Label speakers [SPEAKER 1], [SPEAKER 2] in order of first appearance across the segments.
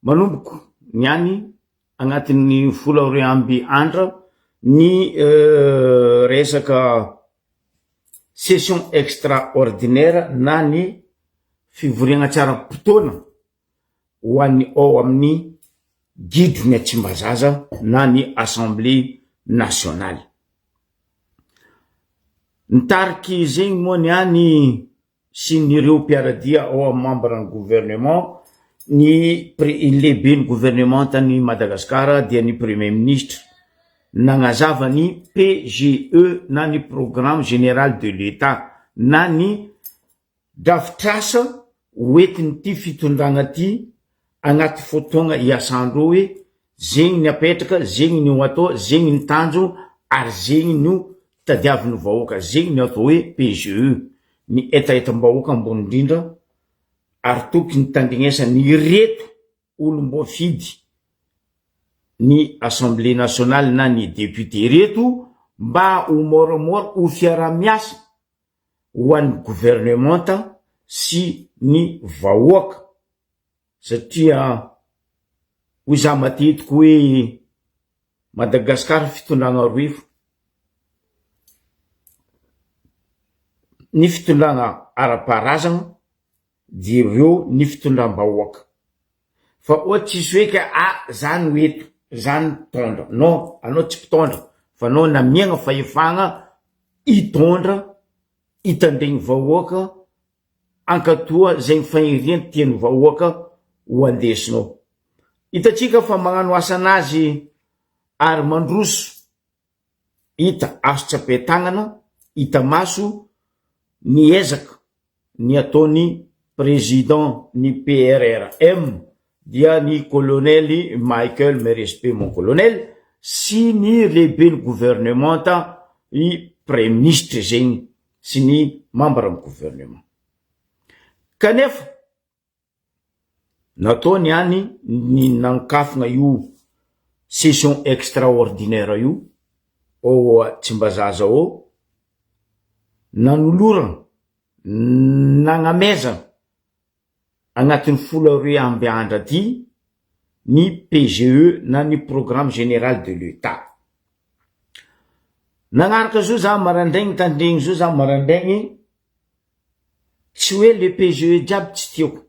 [SPEAKER 1] Manomboko niany agnatin'ny 12 andra ny resaka session extraordinaire na ny fivoriagna tsy ara-potoana ho an'ny ao amin'ny gidron'i Tsimbazaza na ny Assemblée nationale. Nitariky zegny moa ny any sy ny ireo mpiara-dia ao amin'ny membre ny gouvernement, ny pre- lehiben'ny gouvernementan'i Madagasikara dia ny premier ministre nagnazava ny PGE na ny programme général de l'Etat na ny drafitr'asa hoentin'ity fitondragna ty agnaty fotoagna iasandreo hoe zegny ny apetraka, zegny ny ho atao, zegny ny tanjo ary zegny no tadiavin'ny vahoaka, zegny ny atao hoe PGE, ny hetahetam-bahoaka ambony indrindra ary tokony tandrignesan'ireto olom-boafidy ny assemblée nationale na ny député reto mba ho moramora ho fiaraha-miasa ho an'ny governemanta sy ny vahoaka satria hoy za matetiky hoe Madagascar fitondrana roifo ny fitondrana ara-paharazana dia ireo ny fitondram-bahoaka fa oa tsisy hoe ka ah za no eto za no mpitondra non anao tsy mpitondra fa anao namiagna fahefagna hitondra hitandregny vahoaka ankatoa zegny fagniriany tian'ny vahoaka ho andesinao hitatsika fa magnano asanazy ary mandroso hita azo tsapain-tagnana hita maso ny ezaka ny ataony président ny PRRM dia ny colonel Michael mes respects mon colonel sy ny lehiben'ny gouvernementa i praiminisitra zegny sy ny membre amy gouvernement kanefa nataony ihany ny nankafogna io session extraordinaire io ao Tsimbazaza ao nanolorana nagnamezana agnatin'ny 12 andra ty ny PGE na ny programme général de l'Etat. Nagnaraka zao za marandraigny tandregny zao za marandraigny tsy hoe le PGE jiaby tsy tiako,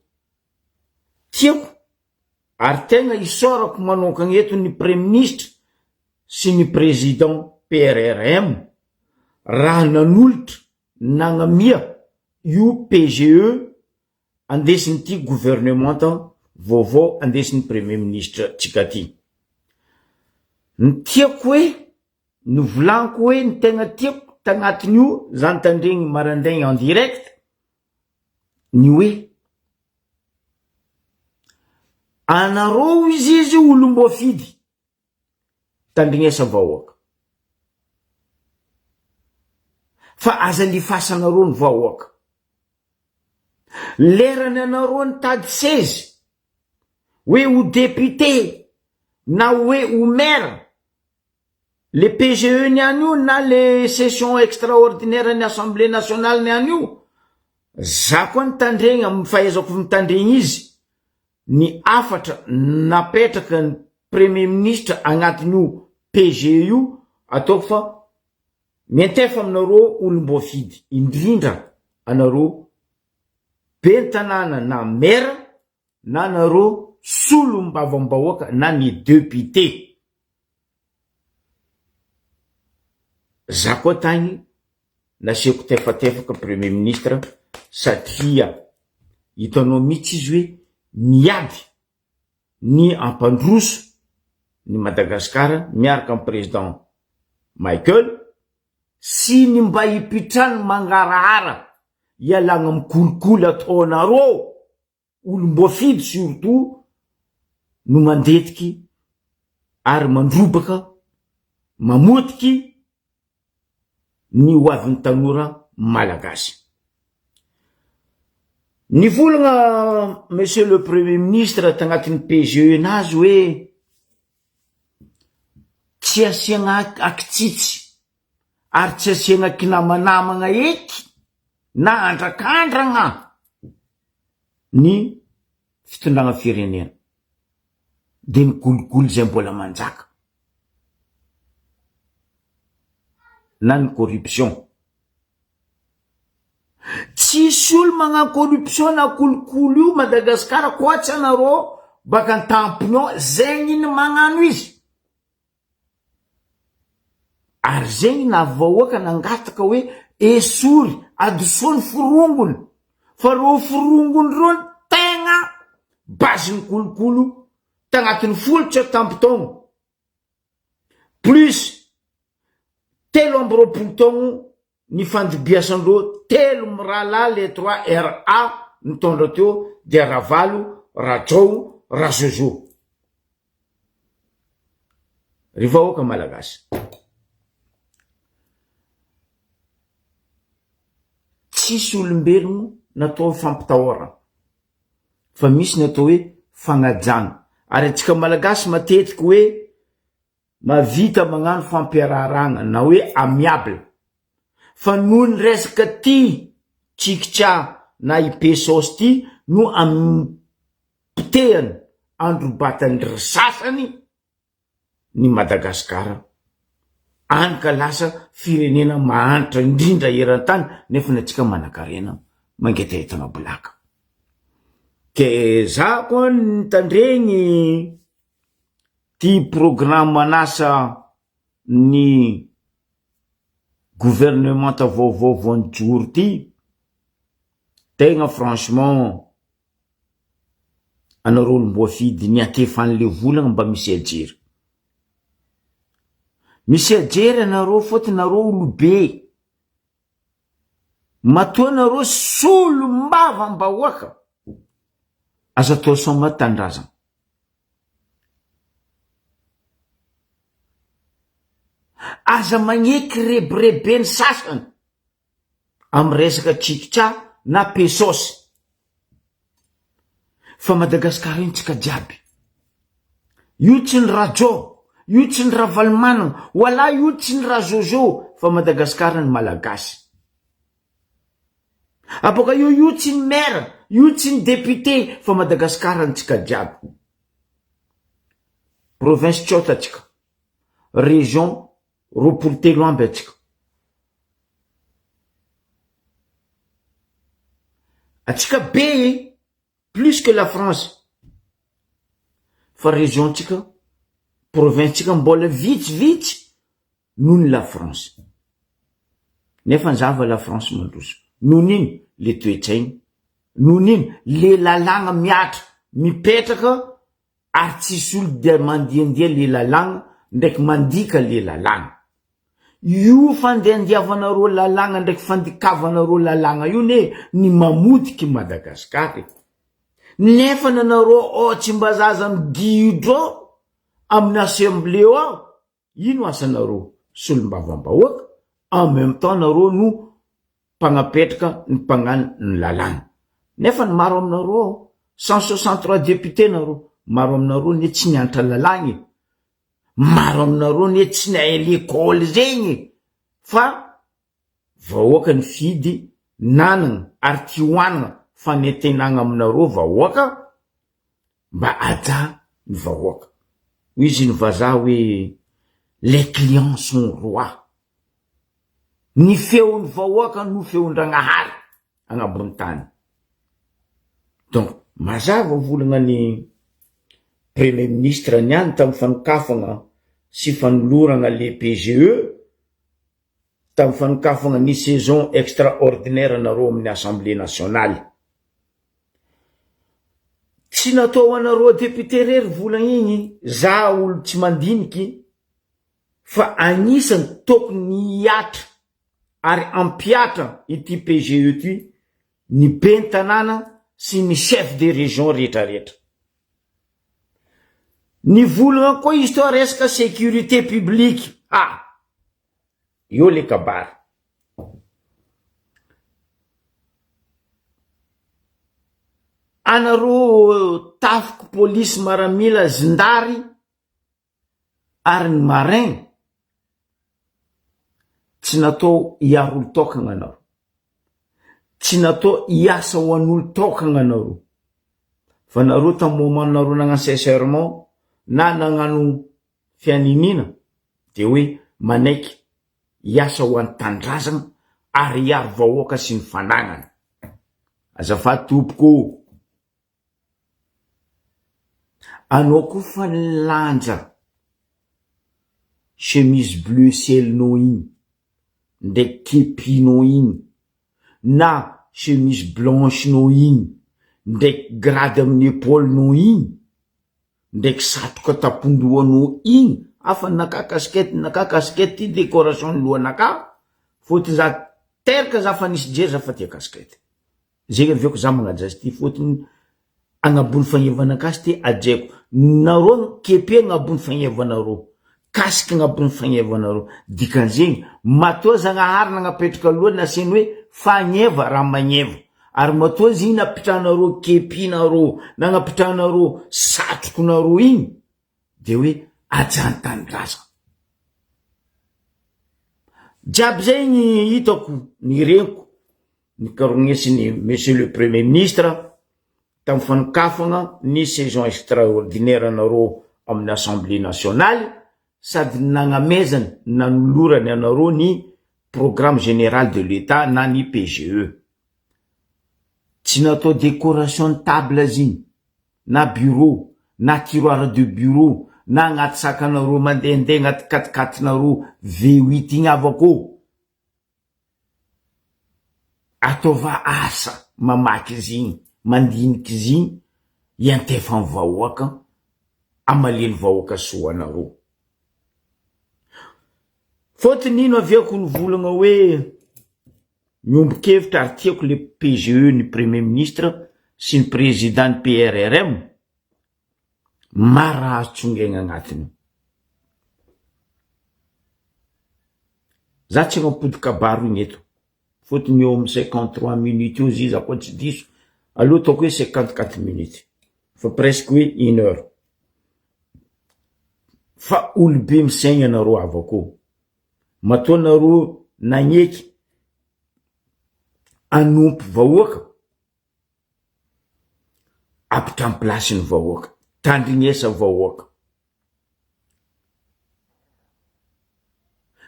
[SPEAKER 1] tiako ary tegna isaorako manokagna eto ny praiminisitra sy ny président PRRM raha nanolotra nagnamia io PGE andesin'ity gouvernementa vaovao andesin'ny premier ministre tsika ty. Ny tiako hoe, novolaniko hoe ny tegna tiako tagnatin'io za nitandregny marandraigny en direct ny hoe anareo izy izy olom-boafidy tandrignesa vahoaka fa aza alifasanareo ny vahoaka lerany anareo nitady sezy hoe ho député na hoe ho maire le PGE ny any io na le session extraordinaire ny assemblée nationale ny any io za koa nitandregny amy fahaizako mitandregny izy ny hafatra napetraka ny premier ministre agnatin'io PGE io ataoko fa miantefa aminareo olom-boafidy indrindra anareo ben'ny tanàna na maire na nareo solombavam-bahoaka na ny député za koa tagny nasiako tefatefaka premier ministre satria hitanao mihitsy izy hoe miady ny hampandroso ny Madagasikara miaraka amy président Michael sy ny mba hipitrany mangarahara ialagna amy kolikoly ataonareo olom-boafidy surtout no mandetiky ary mandrobaka mamotiky ny ho avin'ny tanora malagasy. Nivolagna monsieur le premier ministre tagnatin'ny PGE nazy hoe tsy asiagna akitsitsy ary tsy asiagna kinamanamagna eky na andrakandragna ny fitondragna firenena. De ny kolikoly zay mbola manjaka. Na ny corruption. Tsisy olo magnano corruption na kolikoly io Madagascar koa tsy anareo baka antampony ao zegny ny magnano izy. Ary zegny na vahoaka nangataka hoe esory, adosoa ny forongony fa reo forongony reo no tegna base ny kolokolo tagnatin'ny folo tsy ampy taogno plus 23 taogno ny fandimbiasan-dreo telo mirahalahy les trois RA nitondra teo dia Ravalo, Rajao, Razozo. Ry vahoaka malagasy, tsisy olombelogno natao fampitahorana fa misy ny atao hoe fagnajana ary antsika malagasy matetiky hoe Mahavita magnano fampiaraharahagna na hoe amiable fa noho ny resaka ty Chikicha na i Pesos ty no ampotehany androbatany sasany ny Madagascar any ka lasa firenena mahantra indrindra eran-tany nefa ny antsika manankarena mangetahetana bolaka. Ke za koa nitandregny Ty programan'asa ny gouvernemanta vaovao vao nijoro ty, tegna franchement anareo olom-boafidy niantefan'le volagna mba misy ajery. Misy ajery anareo fôtony nareo olobe. Matoa nareo solombavam-bahoaka, aza atao soma tanindrazana. Aza magneky rebireben'ny sasany amin'ny resaka tsikitsa na pesos. Fa Madagascar io tsika jiaby. Io tsy ny Rajo, io tsy ny Ravalomanana, wala io tsy ny Rajojo fa Madagascar ny Malagasy. Aboaka io io tsy ny maire, io tsy ny député fa Madagascar ny tsika jiaby. Province tsôta tsika, région 23 atsika. Atsika be e, plus que la France. Fa région tsika, province tsika mbola vitsivitsy noho ny la France. Nefa ny zava la France mandroso. Noho n'ino? Le toe-tsaina. Noho n'ino? Le lalàgna mihatra, mipetraka ary tsisy olo dia mandiandia le lalàgna ndraiky mandika le lalàgna. Io fandiandiavanareo lalàgna ndraiky fandikavanareo lalàgna io ne ny mamodiky Madagascar e. Nefa nanareo ao Tsimbazaza migidro amin'ny assemblée ao, ino asanareo? Solombavambahoaka, en même temps nareo no mpagnapetraka ny mpagnano ny lalàgna. Nefa ny maro aminareo ao, 163 députés nareo, maro aminareo ne tsy nianatra lalàgna e. Maro aminareo ne tsy nahay l'école zegny e. Fa vahoaka nifidy nanagna ary ty hoanagna fanentenagna aminareo vahoaka mba haja ny vahoaka. Hoy izy ny vazaha hoe les clients sont rois. Ny feon'ny vahoaka no feon-dragnahary agnabon'ny tany. Donc mazava volagna ny premier ministre niany tamin'ny fanokafagna sy fanoloragna le PGE tamin'ny fanokafagna ny saison extraordinaire nareo amin'ny assemblée nationale. Tsy natao ho anareo député rery volagna igny, za olo tsy mandiniky fa agnisany tokony hiatra ary hampiatra ity PGE ity ny ben'ny tanàna sy ny chef de région rehetrarehetra. Ny volagna koa izy teo resaka sécurité publique ha! Eo le kabary. Anareo tafiky polisy maramila zindary ary ny marin tsy natao hiaro olon-tokagna anareo, tsy natao hiasa ho an'olon-tokagna anareo, fa nareo tamin'ny moment nareo nagnano sincèrement. na nagnano fianiniana de hoe manaiky hiasa ho an'ny tanindrazana ary hiaro vahoaka sy ny fanagnany. Azafady tompoko ô! Anao koa fa nilanja chemise bleu ciel-nao igny ndraiky kepi-nao igny na chemise blanche-nao igny ndraiky grade amin'ny épaule-nao igny ndraiky satroka tampon-dohanao igny, hafa naka casquette naka casquette ty décoration ny lohanaka fôtony za teraka za fa nisy jery za fa tia casquette. Zegny avy eo ko za magnaja azy ty fôtony agnabony fagnevanakasy ty hajaiko nareo kepe agnabony fagnevanareo casque agnabony fagnevanareo dikan'zegny matoa zagnahary nagnapetraka aloha nasiany hoe fagneva raha magneva ary matoa izy igny napitrahanareo kepi nareo nagnapitrahanareo satroko nareo igny de hoe hajan'ny tanindrazana jiaby zay ny hitako ny reniko Nikarognesin'i Monsieur le Premier Ministre tamin'ny fanokafana ny saison extraordinaire anareo amin'ny Assemblée Nationale sady nagnamezany nanolorany anareo ny Programme Général de l'Etat na ny PGE. Tsy natao décoration ny table izy igny na bureau na tiroir de bureau na agnaty sac-nareo mandehandeha agnaty quat-quat-nareo V huit igny avako. Ataova asa mamaky izy igny, mandiniky izy igny, iantefan'ny vahoaka, amalian'ny vahoaka soa anareo. Fôtony ino aviako nivolagna hoe miombon-kevitra ary tiako le PGE ny premier ministre sy ny président ny PRRM, maro raha azo tsongaigna agnatiny io. Za tsy mampody kabaro igny eto, fôtony eo amin'ny 53 minutes eo izy za koa tsy diso, aleo ataoko hoe 54 minutes, fa presque hoe une heure. Fa olobe misaigna anareo havako ô, matoa nareo nagneky hanompo vahoaka, Apitrano place ny vahoaka, tandrignesa vahoaka.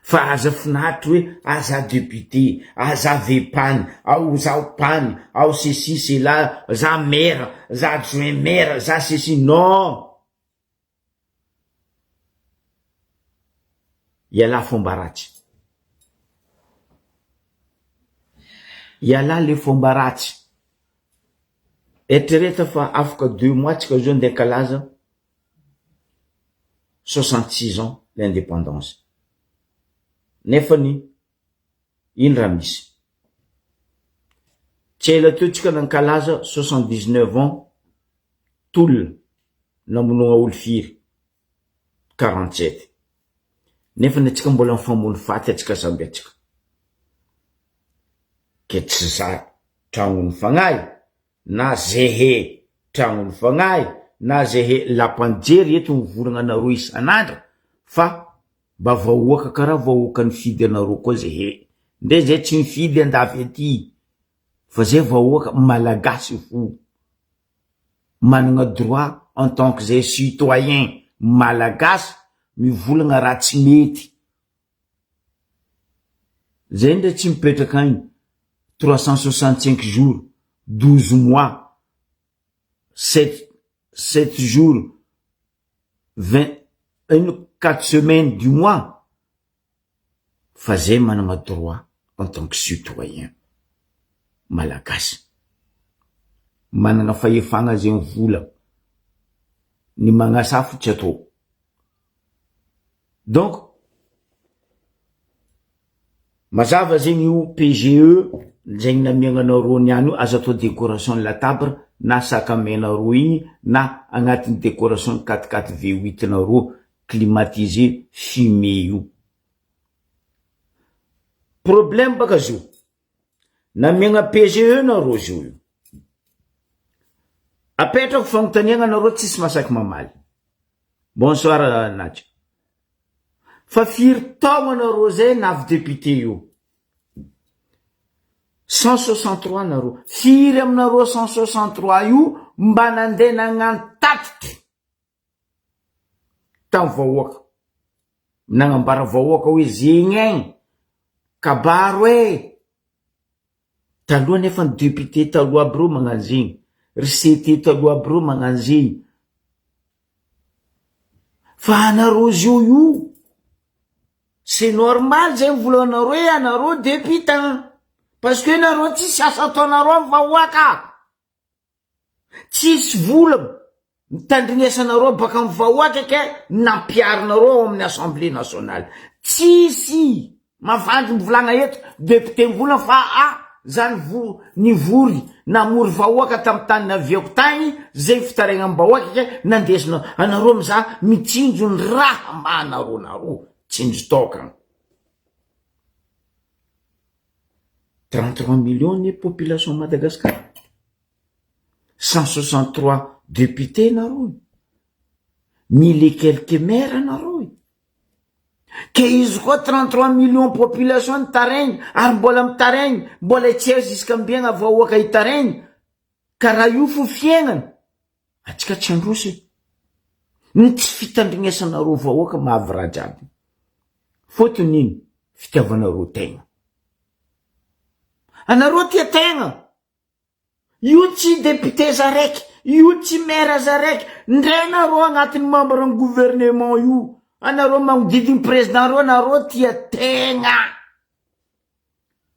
[SPEAKER 1] Fa aza finaritra hoe ah za député, ah za vepany, ao zaho pany, ao ceci cela, za maire, za adjoint maire, za ceci, non! Ialahy fomba ratsy. Ialahy le fomba ratsy. Eritrereto fa afaka deux mois tsika zao ndeha ankalaza 66 ans l'indépendance. Nefany ino raha misy? Tsy ela teo tsika nankalaza 79 ans tolona namonoana olo firy? 47. Nefa ny antsika mbola mifamono faty antsika samby antsika. Ke tsy za tragnon'ny fagnahy na zehe tragnon'ny fagnahy na zehe lapanjery eto mivolagna anareo isan'andro fa mba vahoaka karaha vahoaka nifidy anareo koa zehe. Ndre zay tsy mifidy andafy aty fa zay vahoaka malagasy fo. Managna droit en tant que zay citoyen malagasy mivolagna raha tsy mety. Zay ndray tsy mipetraka agny 365 jours, 12 mois, 7 7 jours, 20 ino 4 semaines du mois fa zay managna droit en tant que citoyen malagasy. Managna fahefagna zegny vola, ny magnasafo tsy atao. Donc mazava zegny io PGE zegny namiagna anareo niany io aza atao décoration ny latabra na sac à main nareo igny na agnatin'ny décoration ny quatre quatre V huit nareo climatisé fumé io. Problème baka zio, namiagna PGE nareo zio io. Apetrako fagnontaniagna nareo tsisy masaky mamaly. Bonsoir Nadja. Fa firy taogno nareo zay navy député io? 163 nareo. Firy aminareo 163 io mba nandeha nagnano tatitry? tamy vahoaka, nagnambara vahoaka hoe zegny ein, kabaro e! Taloha nefa ny député taloha aby reo magnano zegny, ry CT taloha aby reo magnano zegny, fa anareo zio io, c'est normal zay mivolanareo hoe anareo députin, parce que nareo tsisy asa ataonareo amy vahoaka. Tsisy vola nitandrinesanareo baka am vahoaka ke nampiharinareo ao amin'ny assemblée nationale. Tsisy! Mavandy mivolagna eto député mivolagna fa a za nivo nivory namory vahoaka tam tany naviako tagny zay fitarainam-bahoaka ke nandesina anareo mizaha mitsinjo ny raha maha anareo nareo tsinjo tokana. 33 millions ny population Madagascar. 163 députés nareo. Mille et quelques maires nareo. Ke izy koa 33 millions population nitaregny ary mbola mitaregny, mbola tsy hay jusqu'ambiagna vahoaka hitaregny. Ka raha io fo fiaignana, atsika tsy handroso e. Ny tsy fitandrignesanareo vahoaka mahavy raha jiaby. Fotony ino? Fitiavanareo tegna. Anareo tia tegna. Io tsy député zaraiky, io tsy maire zaraiky, ndray anareo agnatin'ny membre ny gouvernement io, anareo magnodidigny président reo anareo tia tegna.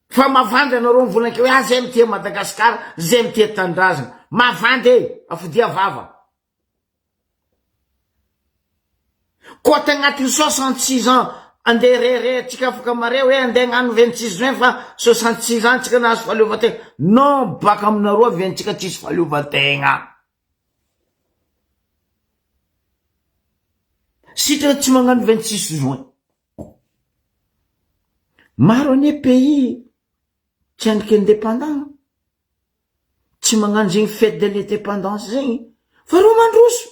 [SPEAKER 1] Fa mavandy anareo mivolanke hoe ah zay mitia Madagascar, zay mitia tanindrazana. Mavandy e, afodia vava. Koa tagnatin'ny 66 ans andeha rehareha tsika afaka mare hoe andeha hagnano 26 juin fa 66 ans tsika nahazo fahaleovantegna. Non, baka aminareo avy antsika tsisy fahaleovantegna. Sitrana tsy magnano 26 juin. Maro anie pays tsy endriky indépendant, tsy magnano zegny fête de l'indépendance zegny fa reo mandroso.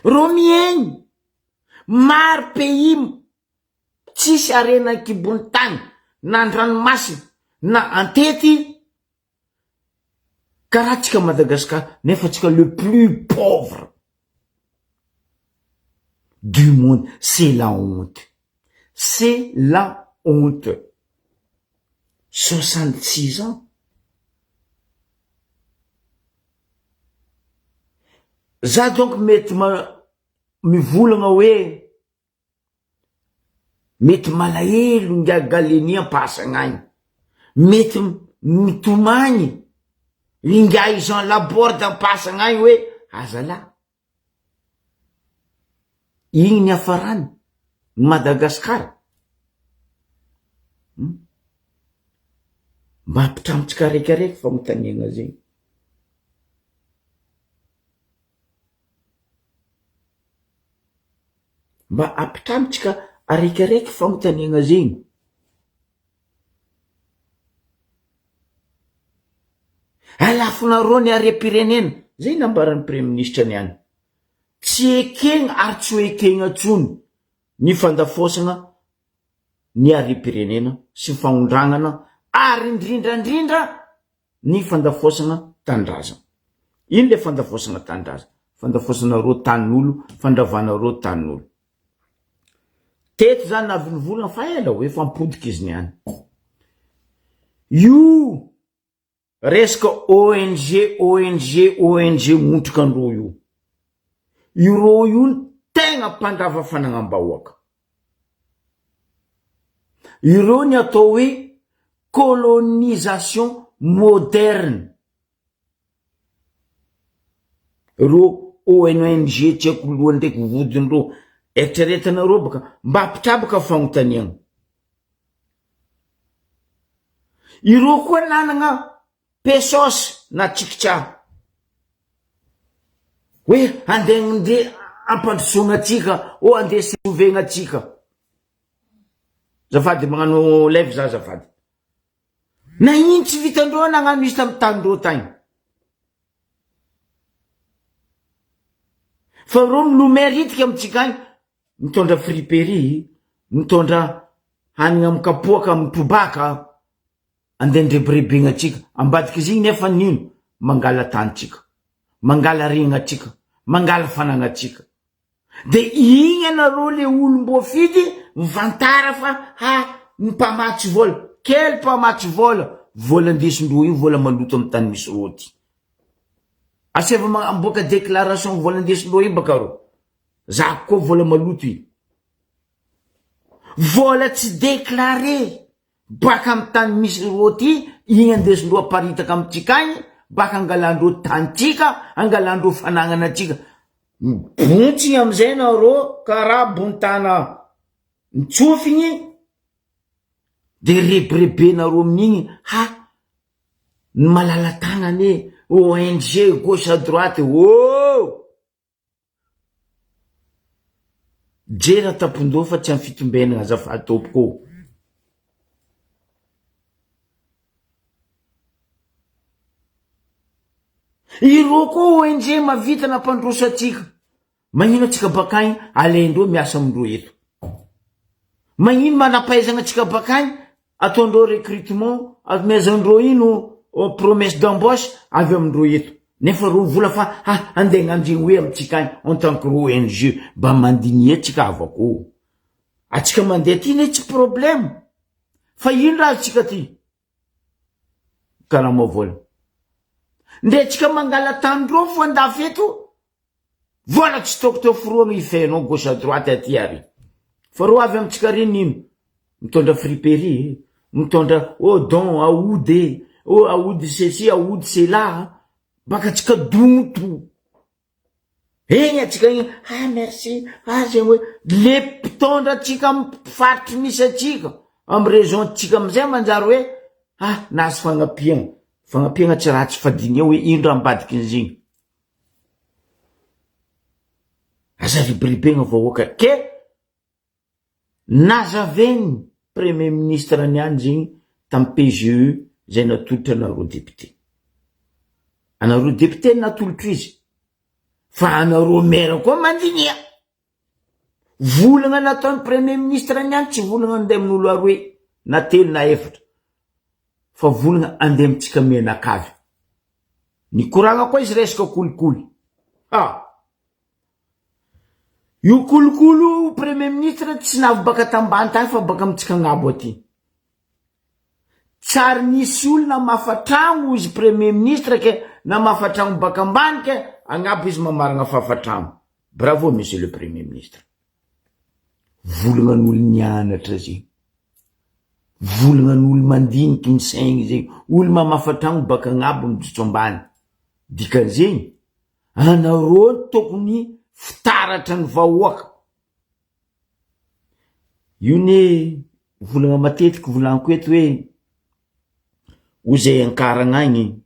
[SPEAKER 1] Reo miaigny, maro pays tsisy harena an-kibon'ny tany na an-dranomasina na an-tety Karaha tsika Madagascar nefa tsika le plus pauvre du monde c'est la honte c'est la honte 66 ans za donc mety mivolagna hoe Mety malahelo ingahy Gallieni am-pasagna agny, mety mitomagny ingahy Jean Laborde am-pasagna agny hoe azalahy, igny niafarany Madagascar hum, mba ampitramotsika araikiaraiky fagnontaniagna zegny. Mba ampitrantsika araikiaraiky fagnontaniagna zegny. Alafonareo ny harem-pirenena, zay nambaran'ny praiminisitra niany. Tsy ekegna ary tsy ho ekegna tsony ny fandafôsagna ny harem-pirenena sy fagnondragnana ary indrindrandrindra ny fandafoasana tanindrazana. Ino le fandafoasana tanindrazana? Fandafoasana reo tanin'olo, fandravana reo tanin'olo. Teto zany navy nivolagna fa ela ho efa mipodika izy niany. Io resaka ONG, ONG, ONG montrika andreo io. Io reo io no tegna mpandrava fanagnam-bahoaka. Ireo ny atao hoe colonisation moderne. Reo ONG tsy haiko lohany ndraiky vodiny reo, eritreretinareo baka, mba apitrabaka fagnontaniagna. Ireo koa nanagna pesos na tsikitsa hoe andeha andeha ampandrosoagna atsika ô andeha sauvegna atsika. Zafady magnano live za zafady. Na ino tsy vitandreo nagnano izy tamy tanindreo tagny. Fa reo milomay ritika amitsika agny mitondra friperie, mitondra hanigna amy kapoaka amy tobaka. Andeha andrebirebegna antsika, ambadik'izy igny nefa nino? Mangala tany tsika. Mangala regnatsika, mangala fanagnatsika. De igny anareo le olom-boafidy mivantara fa ha ny mpamatsy vola, quel mpamatsy vola? Vola andesindreo io vola maloto amy tany misy rô ty. Asaivo mamboaka déclaration vola andesindreo io baka rô. Zako koa vola maloto io. Vola tsy déclaré baka amy tany misy rô ty, igny andesindreo aparitaka amitsika agny, baka angalandreo tanitsika, angalandreo fanagnanatsika. Mibontsiny amizay nareo karaha bontana nitsofigny de rebirebenareo amin'igny ha ny malala tagnana e, ONG gauche à droite oh! Jera tampon-doha fa tsy amin'ny fitombenana azafady tompoko ô. Ireo koa ONG mahavita nampandroso antsika. Magnino antsika bakagny alaindreo miasa amindreo eto. Magnino manampahaizana antsika bakagny ataondreo recrutement amezandreo ino promesse d'embauche avy amindreo eto. Nefa reo vola fa ha andeha agnanjegny hoe amitsika agny en tant que ONG mba mandinia tsika havako ô. Atsika mandeha aty ne tsy problème fa ino raha atsika aty. Karama vola. Ndre tsika mangala tany reo fo andafy eto, vola tsy toko teo forohagna ifehinao gauche à droite aty ary. Fa reo avy amitsika reny ino? Mitondra friperie, mitondra oh don aody e, oh aody ceci, aody cela, baka tsika donto. Egny atsika igny, ah merci, ah zegny hoe, le mpitondra atsika amy faritry misy atsika, amy région tsika amizay manjary hoe, ah nahazo fagnampiagna, fagnampiagna tsy ratsy fa diniho hoe ino raha ambadikin'izigny. Aza riboribegna vahoaka ke Nazavain'ny Premier Ministre niany zegny tam PGE zay natolotra anareo député. Anareo député no natolotro izy fa anareo maire koa mandiniha. Volagna nataon'ny Premier Ministre niany tsy volagna andeha amin'olo aroe na telo na efatra fa volagna andeha amintsika mianakavy. Nikoragna koa izy resaka kolikoly. Ha! Io kolokolo premier ministre tsy navy baka tambany tany fa baka amitsika agnabo aty. Tsary nisy olo namafa tragno izy premier ministre ke namafa tragno baka ambany ke agnabo izy mamaragna fafa tragno. Bravo monsieur le premier ministre. Volagnan'olo nianatra zegny. Volagnan'olo mandiniky misaigny zegny. Olo mamafa tragno baka agnabo mijotso ambany. Dikan'zegny Anareo no tokony fitaratra ny vahoaka. Io ne volagna matetiky volaniko eto hoe ho zay ankaragna agny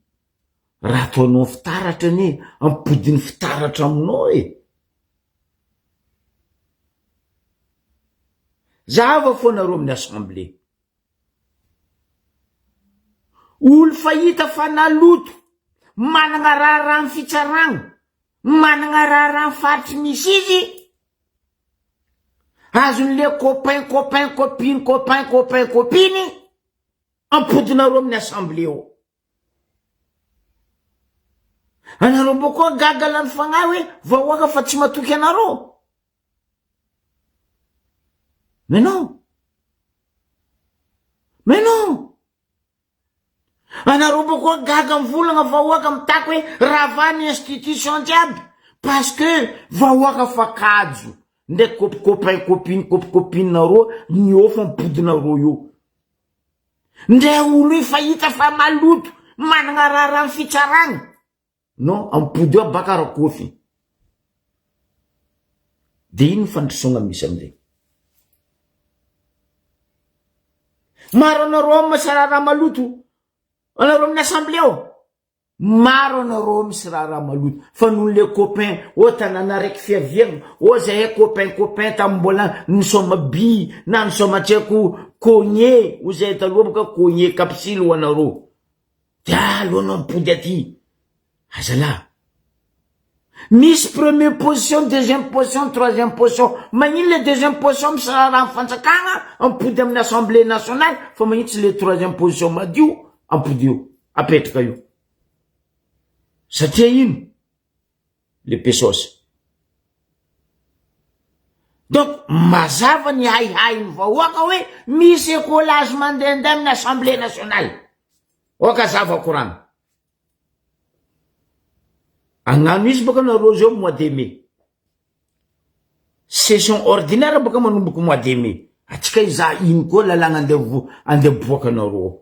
[SPEAKER 1] raha ataonao fitaratra anie ampodiny fitaratra aminao e. Zahava fô nareo amin'ny assemblée. Olo fahita fa naloto, managna raharaha am fitsaragna, managna raharaha am faritry misy izy, azon'le copain copain copine copain copain copine ampodinareo amin'ny assemblée ao. Anareo mbô koa gaga lany fagnahy hoe vahoaka fa tsy matoky anareo. Mais non! Mais non! Anareo mbo koa gaga mivolagna vahoaka mitaky hoe rava ny institution jiaby parce que vahoaka fa kajo ndraiky cop copain copine cop copine nareo ny eo fa mipodinareo eo. Ndray olo io fa hita fa maloto managna raharaha fitsaragna. Non, ampody eo baka rakofy. De ino fandrosoagna misy amizay? Maro anareo ao misy raharaha maloto. Anareo amin'ny assemblée ao. Maro anareo misy raharaha maloto. Fa noho le copain, oh tanàna araiky fiaviagna, oh zahay copain copain tamin'ny mbola nisaoma by na nisaoma tsy haiko cogné, hoy zahay taloha boka cogné capsule ho anareo. Dia alohanao mipody aty azalahy. Misy premier position, deuxième position, troisième position. Magnino le deuxième position misy raharaha amin'ny fanjakana ampody amin'ny assemblée nationale fa magnino tsy le troisième position madio ampodio apetraka io. Satria ino? Le pesos. Donc mazava ny haihain'ny vahoaka hoe misy écolage mandehandeha amin'ny assemblée nationale. Oka zava koragna. Agnano izy boka nareo zao mois de mai. Session ordinaire boka manomboky mois de mai. Atsika izaha ino koa lalàgna andeha vo andeha boakanareo ao.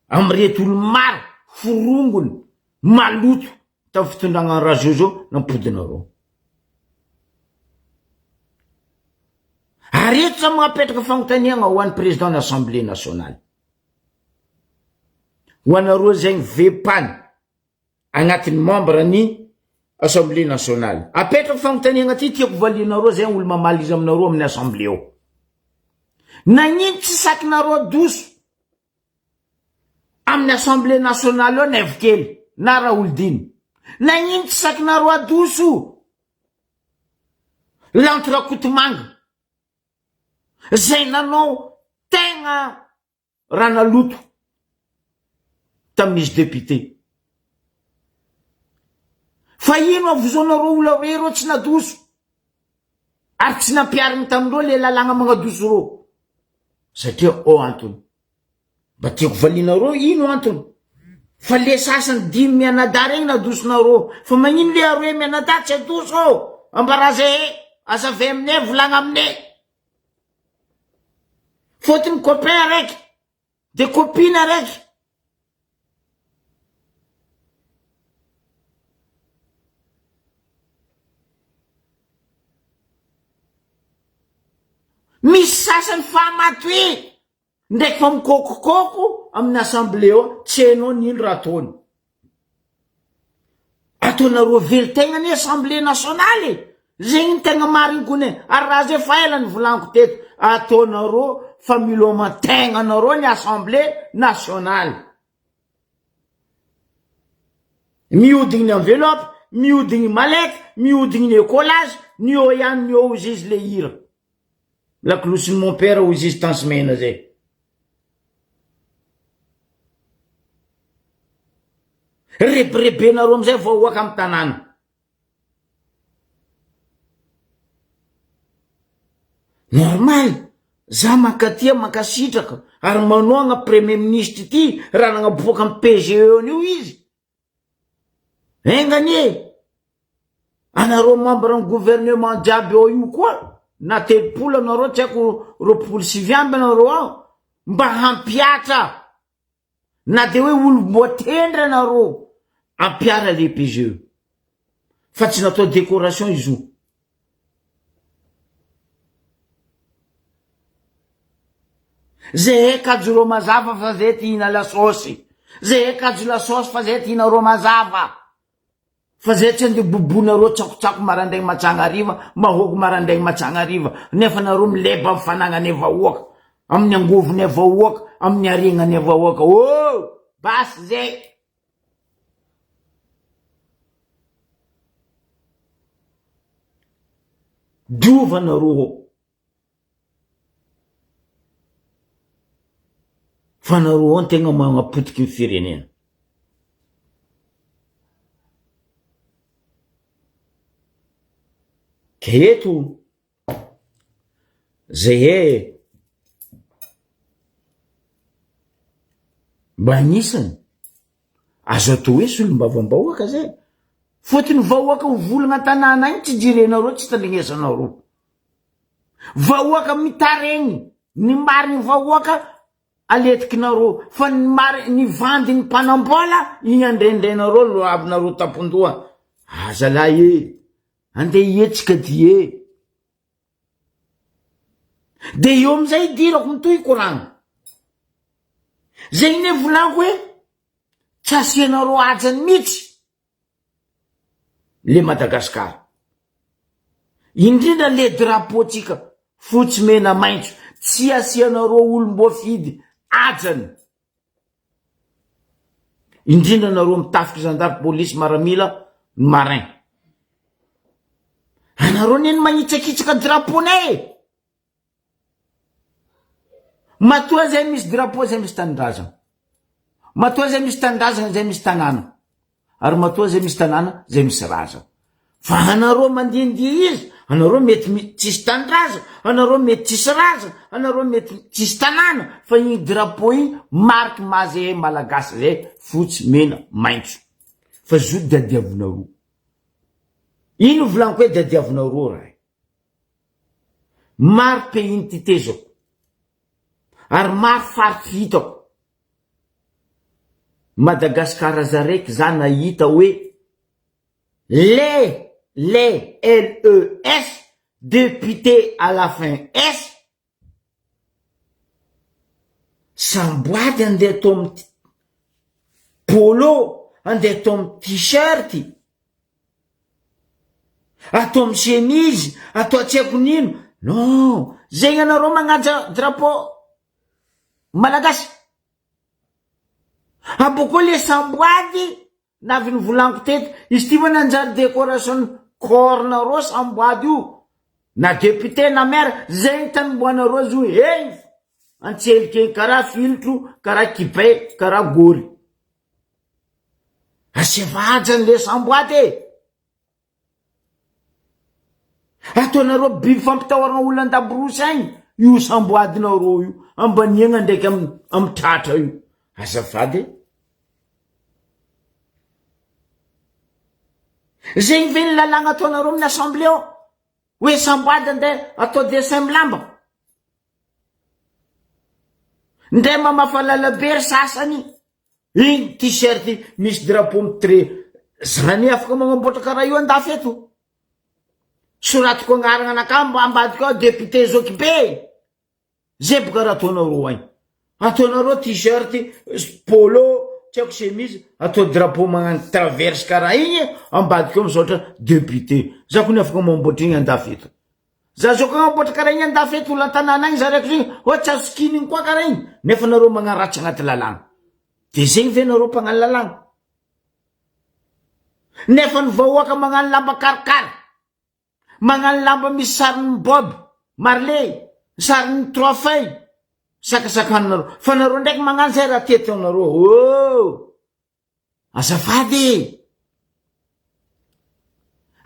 [SPEAKER 1] Amreto olo maro forongony maloto Tamin'ny fitondragna Rajojo nampodinareo. Ary eto za magnapetraka fagnontaniagna ho an'ny président ny assemblée nationale. Ho anareo zegny vepany agnatin'ny membre ny assemblée nationale. Apetrako fagnontaniagna ty tiako valianareo zegny olo mamaly izy aminareo amin'ny assemblée ao. Nagnino tsy sakinareo adoso Amin'ny assemblée nationale eo Naivo kely na Raholdina. Nagnino tsy sakinareo adoso Lanto Rakotomanga zay nanao tegna raha naloto tamin'izy député. Fa ino avozonareo olo roe reo tsy nadoso ary tsy nampiharigny tamindreo le lalàgna magnadoso reo satria ao antony. Mba tiako valianareo ino antony fa le sasany dimy mianadahy regny nadosonareo fa magnino le aroe mianadahy tsy adoso ô ambara zay e azavay aminay volagna aminay fôtony copain araiky de copine araiky misy sasany fa matoe Ndraiky fa mikôkokôko amin'ny assemblée ao, tsy hainao n'ino raha ataony. Ataonareo velon-tegna anie assemblée nationale e! Zegny ny tegna marigny kony e! Ary raha zay fa ela nivolaniko teto, ataonareo fa miloman-tegnanareo ny assemblée nationale. Mihodigny ny enveloppe, mihodigny mallette, mihodigny ny écolage, ny eo ihany ny eo hozy izy le hira. Lakolosin'i mon père hozy izy tany mena zay. Rebirebenareo amizay vahoaka am tanàna. Normal, za mankatia mankasitraka ary manohagna premier ministre ity raha nagnaboaka am PGE an'io izy. Enga anie anareo membre ny gouvernement jiaby ao io koa na 30 anareo tsy haiko 29 anareo ao mba hampiatra na de hoe olom-boatendry anareo ampiara le PGE fa tsy natao décoration izy io. Zehe kajo rô mazava fa ze ty hina lasôsy. Zehe kajo lasôsy fa ze ty hina rô mazava. Fa ze tsy andeha bobonareo tsakotsako marandraigny matsagna hariva, mahôgo marandraigny matsagna hariva, nefa nareo mileba amin'ny fanagnanay vahoaka, amin'ny angovonay vahoaka, amin'ny haregnanay vahoaka. Oh! Basy zay! Diova nareo ô! Fa nareo ao tegna magnapotiky ny firenena. Ke eto zahay mba anisany azo atao hoe solombavambahoaka zay, fôtony vahoaka ho volagna an-tanàna agny tsy jerenareo tsy tandrignesanareo. Vahoaka mitaregny ny marigny vahoaka aletikinareo fa ny mari ny vandy ny mpanambola igny andrendrenareo loavinareo tampondoha azalahy e andeha hihetsika ty e de eo amizay idirako mitohy koragna zegny ne volaniko hoe tsy asianareo hajany mitsy le Madagascar. Indrindra le drapeau tsika fotsy mena maitso tsy asianareo olom-boafidy hajany. Indrindra nareo mitafiky zandary polisy maramila ny marin. Anareo neny magnitsakitsaka drapeau nay e. Matoa zay misy drapeau zay misy tanindrazana. Matoa zay misy tanindrazana zay misy tanàna. Ary matoa zay misy tanàna zay misy razana. Fa anareo mandihindihy izy, anareo mety mi tsisy tanindrazana, anareo mety tsisy razana, anareo mety tsisy tanàna, fa igny drapeau igny mariky maha zahay malagasy zay, fotsy, mena, maintso. Fa zo diadiavinareo. Ino volaniko hoe diadiavinareo raha io? Maro pays nititezako, ary maro faritry hitako. Madagascar zaraiky za nahita hoe Les, les, LES, député à la fin S, samboady andeha atao am polo, andeha atao am t-shirt, atao am chemise, atao tsy haiko n'ino, non, zegny anareo magnaja drapeau malagasy, abôkeo le samboady Navy nivolaniko teto, izy ity va nanjary décoration corps nareo samboady io, na député na maire, zay ny tanomboanareo azy io eny antselika eny karaha filtro, karaha kibay, karaha gory. Asiava hajany le samboady e! Ataonareo biby fampitahorana olona an-daborosy agny io samboadinareo io, ambaniagna ndraiky am am tratra io. Azafady e. Zegny ve ny lalàgna ataonareo amin'ny assemblée ao? Hoe samboady andeha atao dessin am lamba? Ndray mamafa lalabe ry sasany. Iny t-shirt misy drapeau mitre zany afaka magnamboatra karaha io andafy eto. Soratiko agnarana anakahy mba ambadika ao député zoky be. Zay boka raha ataonareo agny. Ataonareo t-shirt, polo, tsy haiko chemise, atao drapeau magnano traverse karaha igny ambadika ao misaotra député. Za kony afaka mamboatra igny andafy eto. Za zao koa mamboatra karaha igny andafy eto olo antanàna agny za raiky zegny oa tsy azo sikinigny koa karaha igny nefa nareo magnaratsy agnaty lalàgna de zegny ve nareo mpagnano lalàgna nefa ny vahoaka magnano lamba karikary magnano lamba misy sarin'ny bob marley sarin'ny trois feuilles sakasakanareo fa nareo ndraiky magnano zay raha teto anareo oh Azafady e!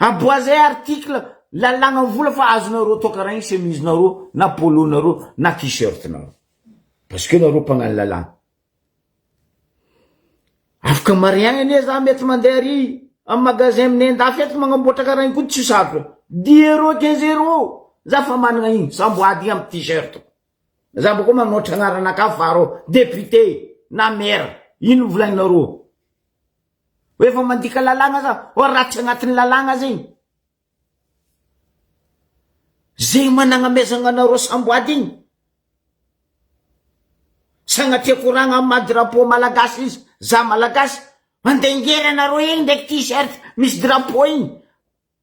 [SPEAKER 1] Aboazay article lalàgna vola fa azonareo atao karaha igny chemise nareo na polo nareo na t-shirt nareo. Parce que nareo mpagnano lalàgna. Afaka mariagna anie za mety mandeha ary amy magasin aminay andafy eto magnamboatra karaha igny koa tsy sarotra. Dix euros quinze euros za fa managna igny samboady igny amy t-shirt. Za boko manoatra agnaranakahy faro député na maire ino volagninareo hoe efa mandika lalàgna za oh ratsy agnatin'ny lalàgna zegny zegny managnamezagna anareo samboady igny sagnatria koragna amy maha drapeau malagasy izy za malagasy andengery anareo igny ndraiky t-shirt misy drapeau igny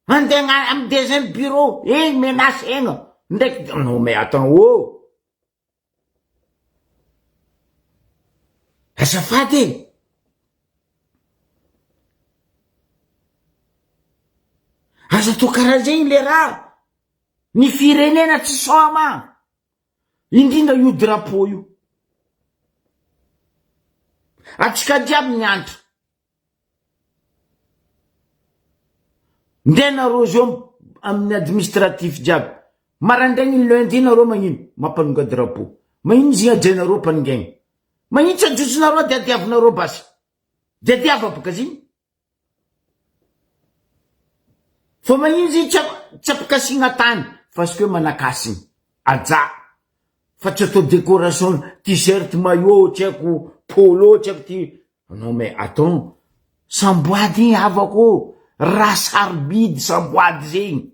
[SPEAKER 1] Andeha amy deuxième bureau egny menace egna ndraiky non mais attends oh! Azafady e! Aza atao karaha zegny le raha, ny firenena tsy sôma, indrindra io drapeau io. Atsika jiaby miantra. Ndeha nareo zao amin'ny administratif jiaby. Maraindraigny ny lundi nareo magnino? Mampanonga drapeau. Magnino izy igny ajainareo mpanongaigny? Magnino tsy ajotsonareo diadiavinareo basy? Diadiava boka izy igny. Fa magnino izy igny tsy ampikasigna tany? Parce que manakasigny. Ajà. Fa tsy atao décoration t-shirt, maillot, tsy haiko polo, tsy haiko ty. Non mais attends, samboady igny havako ô, raha sarobidy samboady zegny.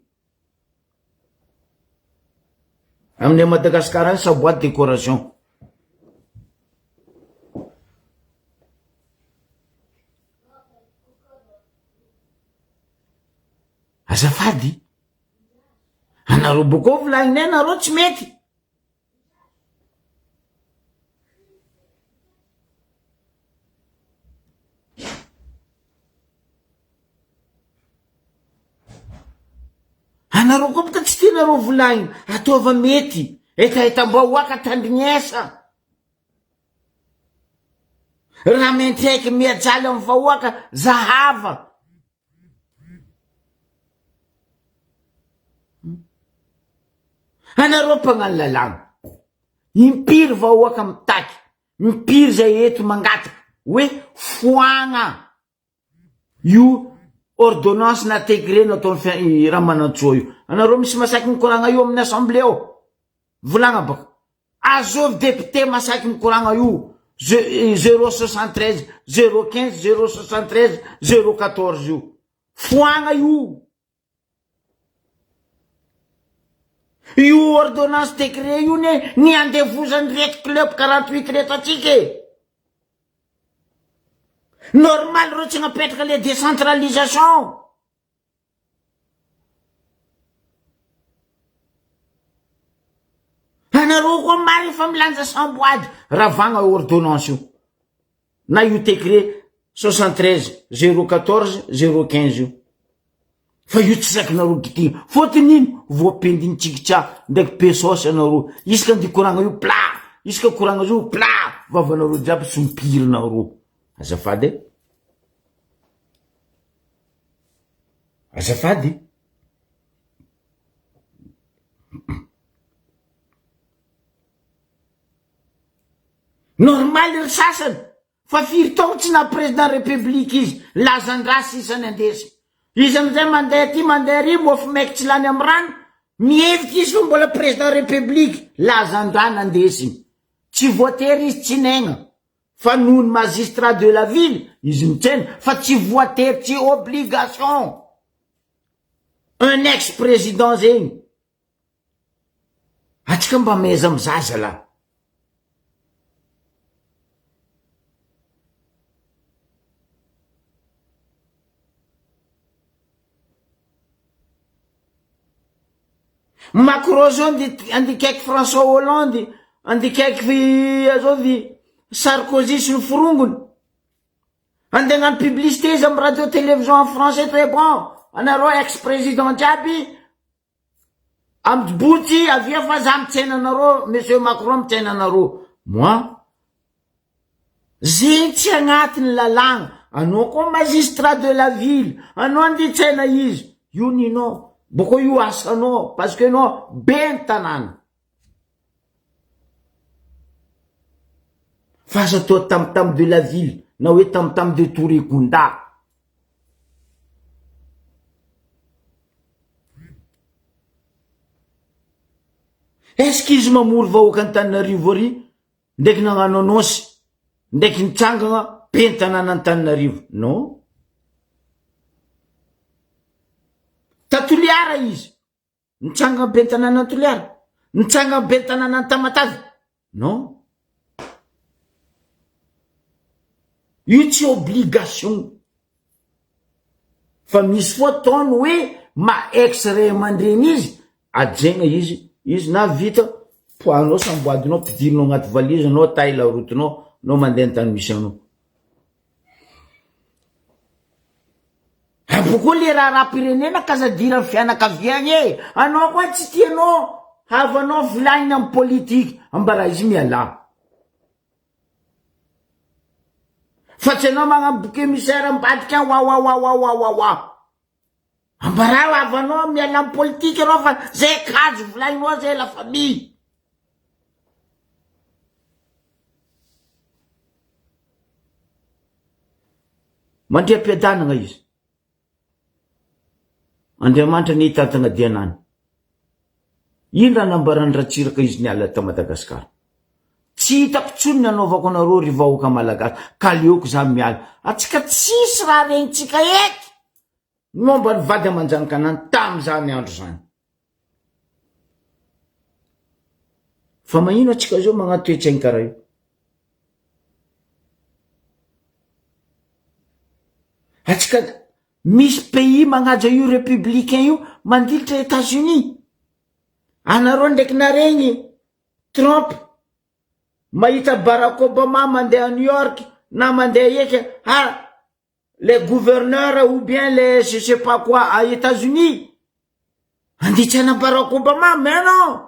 [SPEAKER 1] Aminay Madagascar any samboady décoration. Azafady, anareo bôkô volagninay nareo tsy mety. Anareo koa boka tsy tianareo volagnina, ataova mety, hetahetam-bahoaka tandrignesa. Raha miantraika miajaly amin'ny vahoaka, zahava. Anareo mpagnano lalàgna, impiry vahoaka mitaky, impiry zay eto mangataka hoe foagna io ordonnance na décret nataon'i Ramanantsoa io. Anareo misy masaky mikoragna io amin'ny assemblée ao? Volagna baka. Azovy député masaky mikoragna io 073 015 073 014 io. Foagna io. Io ordonnance décret io ne ny andevozan'ireto club 48 reto atsika e. Normal reo tsy napetraka le décentralisation. Anareo koa marina fa milanja samboady ravagna ordonnance io na io décret 73 014 015 io fa io tsy zakinareo kitihina fôtony ino voapendiny tsikitsa ndraiky pesosy anareo isaka andia koragna io pla isaka koragna io pla vavanareo jiaby sompirinareo azafady e azafady. Normal ry sasany fa firy taogno tsy naha président république izy lazan-draha sisa ny andesiny. Izy amizay mandeha aty mandeha ary mofo maiky tsy lany amy rano mihevitra izy fa mbola président république lazan-draha nandesiny. Tsy voatery izy tsy naigna fa noho ny magistrat de la ville izy mitsena fa tsy voatery tsy obligation. Un ex président zegny. Atsika mba maiza mizaha zalahy. Macron zao andikaiky François Hollande, andikaiky azovy Sarkozy sy ny forongony. Andeha hagnano publicité izy amy radio télévision en français très bon. Anareo ex président jiaby Am Djibouti avia fa za mitsena anareo monsieur Macron mitsena anareo moi zegny tsy agnatiny lalàgna anao koa magistrat de la ville anao andeha hitsena izy io ninao boko io asanao parce que anao be ny tanàna fa aza atao tam tam de la ville na hoe tam tam de Touré-Gounda. Est-ce que izy mamory vahoaka Antananarivo ary ndraiky nagnano annonce ndraiky nitsangagna ben'ny tanàna Antananarivo? Non. Ta Toliara izy. Nitsangana ben'ny tanàna Toliara? Nitsangana ben'ny tanàna Tamatave? Non. Io tsy obligation. Fa misy foa ataony hoe ma ex ray aman-dreny izy, ajaina izy, izy na vita poahanao samboadinao ampidirinao agnaty valise anao taille la route-nao, anao mandeha an-tany misy anao. Ampy koa le raharaham-pirenena ka aza adiran'ny fianakaviagna e! Anao koa tsy tianao havanao volagnina am politique, ambara izy mialà. Fa tsy anao magnano bouc émissaire ambadika any wawawawawawawa. Ambarao havanao miala am politique anao fa zay kajy volagninao zay la famille. Mandriam-piadanagna izy. Andriamanitra anie hitantana dianany. Ino raha nambaran'i Ratsiraka izy niala tao Madagascar? Tsy hitako tsony ny anaovako anareo ry vahoaka malagasy ka aleoko za miala. Atsika tsisy raha regnitsika eto momba ny vady aman-janakanany tamin'izany andro zany. Fa magnino atsika zao magnano toe-tsaigny karaha io? Atsika misy pays magnaja io républicain io mandilitra Etats Unis. Anareo ndraiky naregny Trump mahita Barack Obama mandeha New York na mandeha eky ha les gouverneurs ou bien les je sais pas quoi à Etats-Unis andeha tsy hanao Barack Obama mais non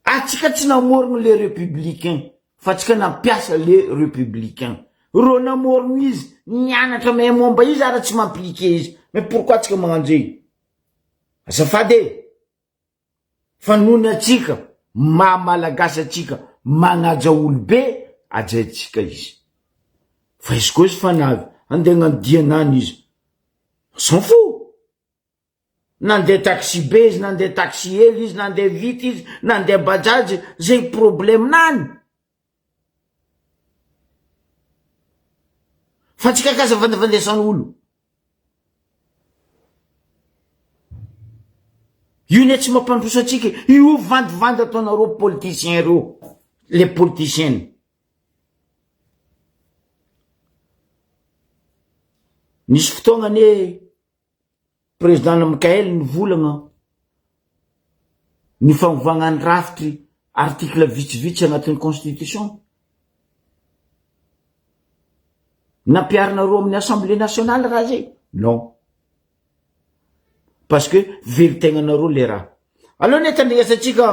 [SPEAKER 1] atsika tsy namorogno le républicain fa atsika nampiasa le républicain reo namorogno izy nianatra mahay momba izy ary tsy m'appliquer izy mais pourquoi atsika magnano zegny? Azafady e! Fa noho ny antsika maha malagasy antsika magnaja olobe ajaintsika izy. Fa izy koa izy fa navy andeha hagnano dianany izy. S'en fou! Nandeha taxi be izy, nandeha taxi hely izy, nandeha vita izy, nandeha bajaj, zegny problème nany. Fa tsika kasa vandivandesan'olo. Io ne tsy mampandroso antsika, io vandivandy ataonareo politicien reo, les politiciens. Nisy fotoagna anie Président Mickaël nivolagna ny fanovagna ny rafitry article vitsivitsy agnatin'ny constitution. Nampiharinareo amin'ny assemblée nationale raha zay? Non. Parce que velon-tegnanareo le raha. Aleo anie tandrignasantsika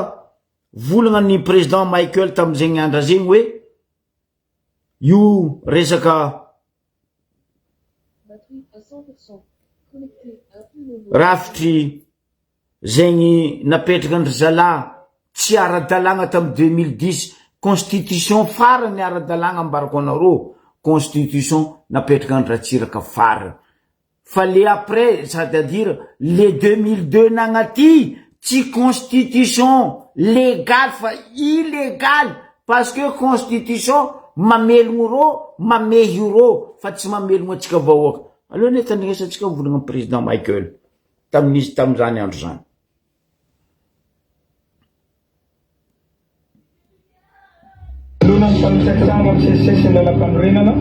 [SPEAKER 1] volagna ny président Michael tamin'izegny andra zegny hoe io resaka Rafitry zegny napetraka ndry zalahy tsy ara-dalàgna tamy 2010 constitution farany ara-dalàgna ambarako anareo constitution napetraka ndry Ratsiraka farany fa le après c'est à dire le 2002 nagnaty tsy constitution légal fa illégal parce que constitution mamelogno rô mamehy rô fa tsy mamelogno antsika vahoaka aleo anie tandrignesantsika volagna président Michael tamin'izy tamin'izany andro zany.
[SPEAKER 2] Manoloana ny fanitsakitsahana misesisesy ny lalampanorenana,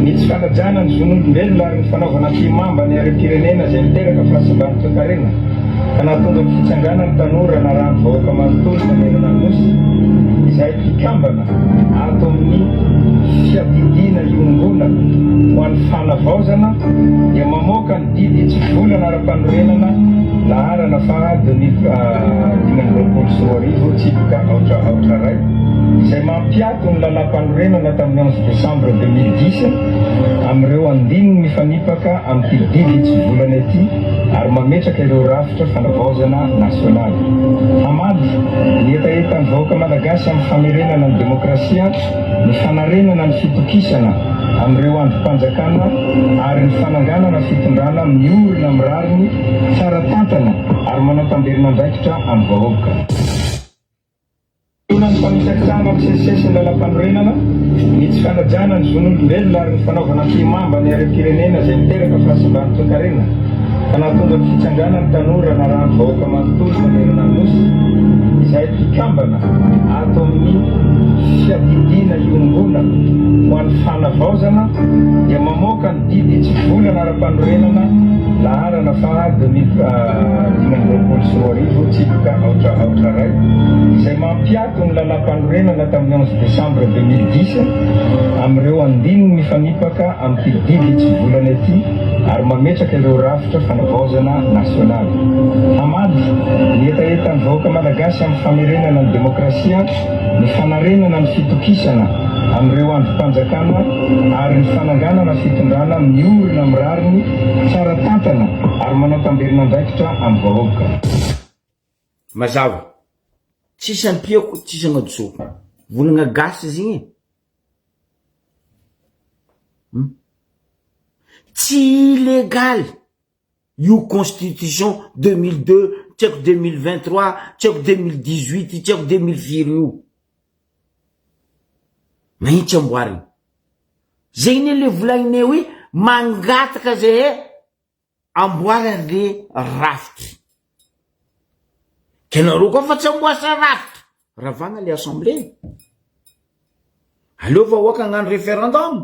[SPEAKER 2] ny tsy fanajana ny zon'olombelona ary ny fanaovana ampihimamba ny harem-pirenena izay niteraka fahasimban'ny toekarena ka nahatonga ny fitsanganan'ny tanora narahan'ny vahoaka manontolo manerana ny Nosy izay mpikambana ato amin'ny fiadidiana iombonana ho an'ny fanavaozana dia mamoaka ny didy hitsivolana ara-panorenana laharana faha 2025 tsipika aotra aotra iray izay mampiato ny lalàmpanorenana tamin'ny onze décembre 2010 amin'ireo andininy mifanipaka amin'ity didy hitsivolana ity ary mametraka ireo rafitra fanavaozana nasionaly hamaly ny hetahetan'ny vahoaka malagasy amin'ny famerenana ny demokrasia, ny fanarenana ny fitokisana amin'ireo andrim-panjakana ary ny fananganana fitondrana miorina amin'ny rariny, tsara tantana ary manao tamberin'andraikitra amin'ny vahoaka. Manoloana ny fanitsakitsahana misesisesy ny lalampanorenana, ny tsy fanajana ny zon'olombelona ary ny fanaovana ampihimamba ny harem-pirenena izay niteraka fahasimban'ny toekarena ka nahatonga ny fitsanganan'ny tanora narahan'ny vahoaka manontolo manerana ny Nosy izay mpikambana ato amin'ny fiadidiana iombonana ho an'ny fanavaozana dia mamoaka ny didy hitsivolana ara-panorenana laharana faha 2025 tsipika aotra aotra iray izay mampiato ny lalàmpanorenana tamin'ny onze décembre 2010 amin'ireo andininy mifanipaka amin'ity didy hitsivolana ity ary mametraka ireo rafitra fanavaozana nasionaly hamaly ny hetahetan'ny vahoaka malagasy amin'ny famerenana ny demokrasia, ny fanarenana ny fitokisana amin'ireo andrim-panjakana ary ny fananganana fitondrana miorina amin'ny rariny, tsara tantana ary manao tamberin'andraikitra amin'ny vahoaka.
[SPEAKER 1] Mazava. Tsisy ampiako, tsisy agnadosoko. Volagna gasy izy igny e. Hum. Tsy illégal io constitution 2002, tsy haiko 2023, tsy haiko 2018, tsy haiko 2000 firy io. Mahintsy amboarigny. Zegny ne le volagninay hoe mangataka zahay amboara le rafitry. Ke nareo koa fa tsy amboasa rafitra, ravagna le assemblée. Aleo vahoaka hagnano référendum.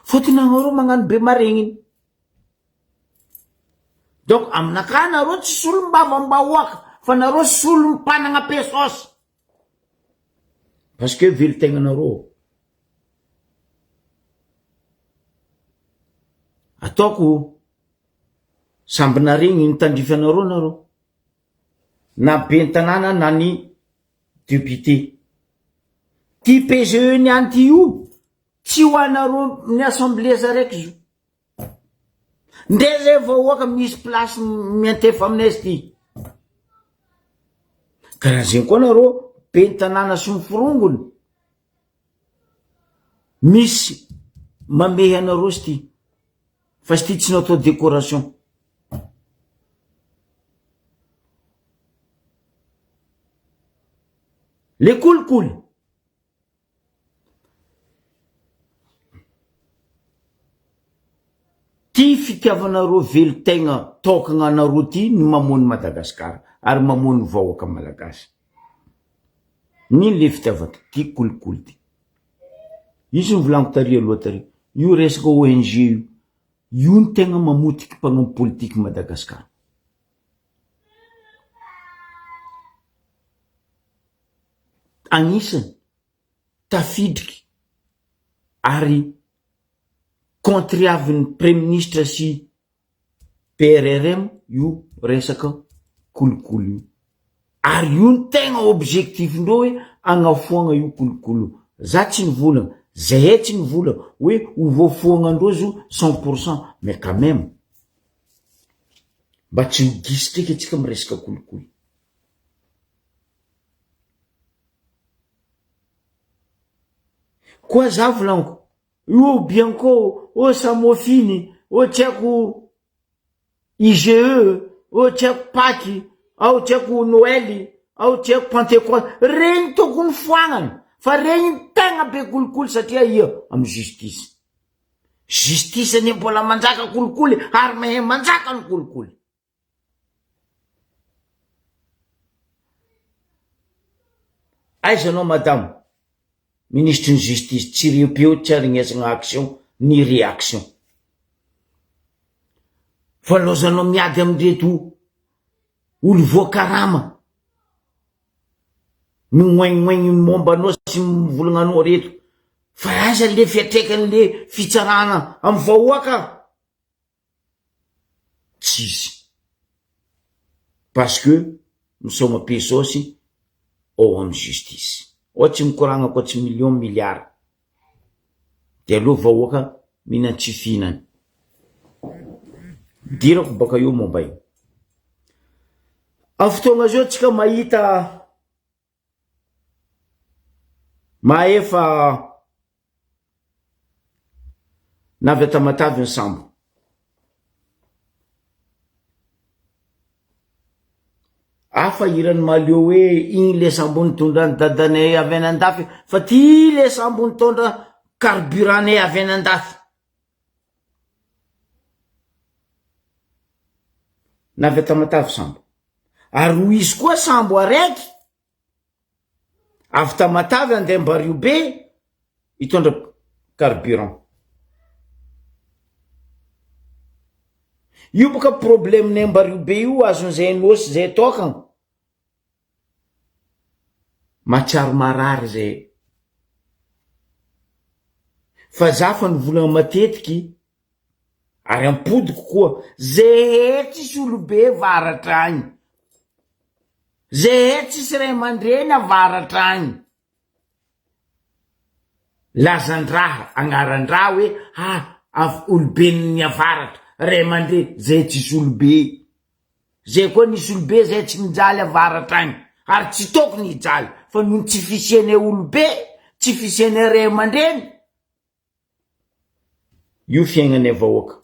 [SPEAKER 1] Fotony anareo magnano be maregniny. Donc aminakahy nareo tsy solombavam-bahoaka fa nareo solom-panagna pesos. Parce que velon-tegnanareo. Ataoko samby naregny ny tandrify anareo nareo. Na ben'ny tanàna na ny député. Ty PGE niany ty io tsy ho anareo ny assemblée zaraiky zo. Ndre zay vahoaka misy place miantefa aminay izy ty. Karaha zegny koa nareo ben'ny tanàna sy ny forongony misy mamehy anareo izy ty fa izy ty tsy natao décoration. Le kolikoly. Ty fitiavanareo velon-tegna tokagna anareo ty no mamono Madagascar ary mamono vahoaka malagasy. Nino le fitiavako ty kolikoly ty. Izy novolaniko tary aloha tary, io resaka ONG io, io no tegna mamotiky mpanao politique Madagascar. Agnisany tafidriky ary contre-avin'ny praiminisitra sy PRRM io resaka kolikoly io. Ary io no tegna objectif-ndreo hoe agnafoagna io kolikoly io. Za tsy nivolagna, zahay tsy nivolagna hoe ho voafoagnandreo izy io cent pour cent mais quand même mba tsy ho diso ndreky antsika miresaka kolikoly. Koa za volagniko, io Bianco, ô Samofiny, ô tsy haiko IGE, ô tsy haiko Paky, ao tsy haiko Noely, ao tsy haiko Pentecote, regny tokony foagnana fa regny tegna be kolikoly satria ia amy justice. Justice anie mbola manjaka kolikoly ary mahay manjaka ny kolikoly. Aiza anao madama minisitry ny justice tsy reo-peo tsy aregnesagna action ni réaction fa laozanao miady amindreto olo voakarama mignoignoigny momba anao sy mivolagna anao reto fa aiza le fiatraikan'le fitsarana amy vahoaka. Tsisy. Parce que misaoma pesos ao am justice. Ao tsy mikoragna koa tsy million milliard. De aleo vahoaka mihinan tsy fihinany. Idirako baka eo momba io. Am fotoagna zao tsika mahita mahefa Na avy a Tamatave ny sambo. Hafa hiran'i Mahaleo hoe igny le sambo nitondra ny dadanay avy any andafy fa ty le sambo nitondra carburant-nay avy any andafy. Na avy a Tamatave sambo. Ary ho izy koa sambo araiky Avy Tamatave andeha Ambariobe hitondra carburant. Io boka problème-nay Ambariobe io azon'izay Anôsy zay tokagna. Mahatsiaro marary zay. Fa za fa nivolagna matetiky ary ampodiko koa zehe tsisy olobe avaratra agny, zehe tsisy ray aman-dreny avaratra agny, lazan-draha agnaran-draha hoe ha av- oloben'ny avaratra, ray aman-dreny, zehe tsisy olobe, zehe koa nisy olobe zehe tsy mijaly avaratra agny ary tsy tokony hijaly fa noho ny tsy fisianay olobe, tsy fisianay ray aman-dreny, Io fiaignanay vahoaka.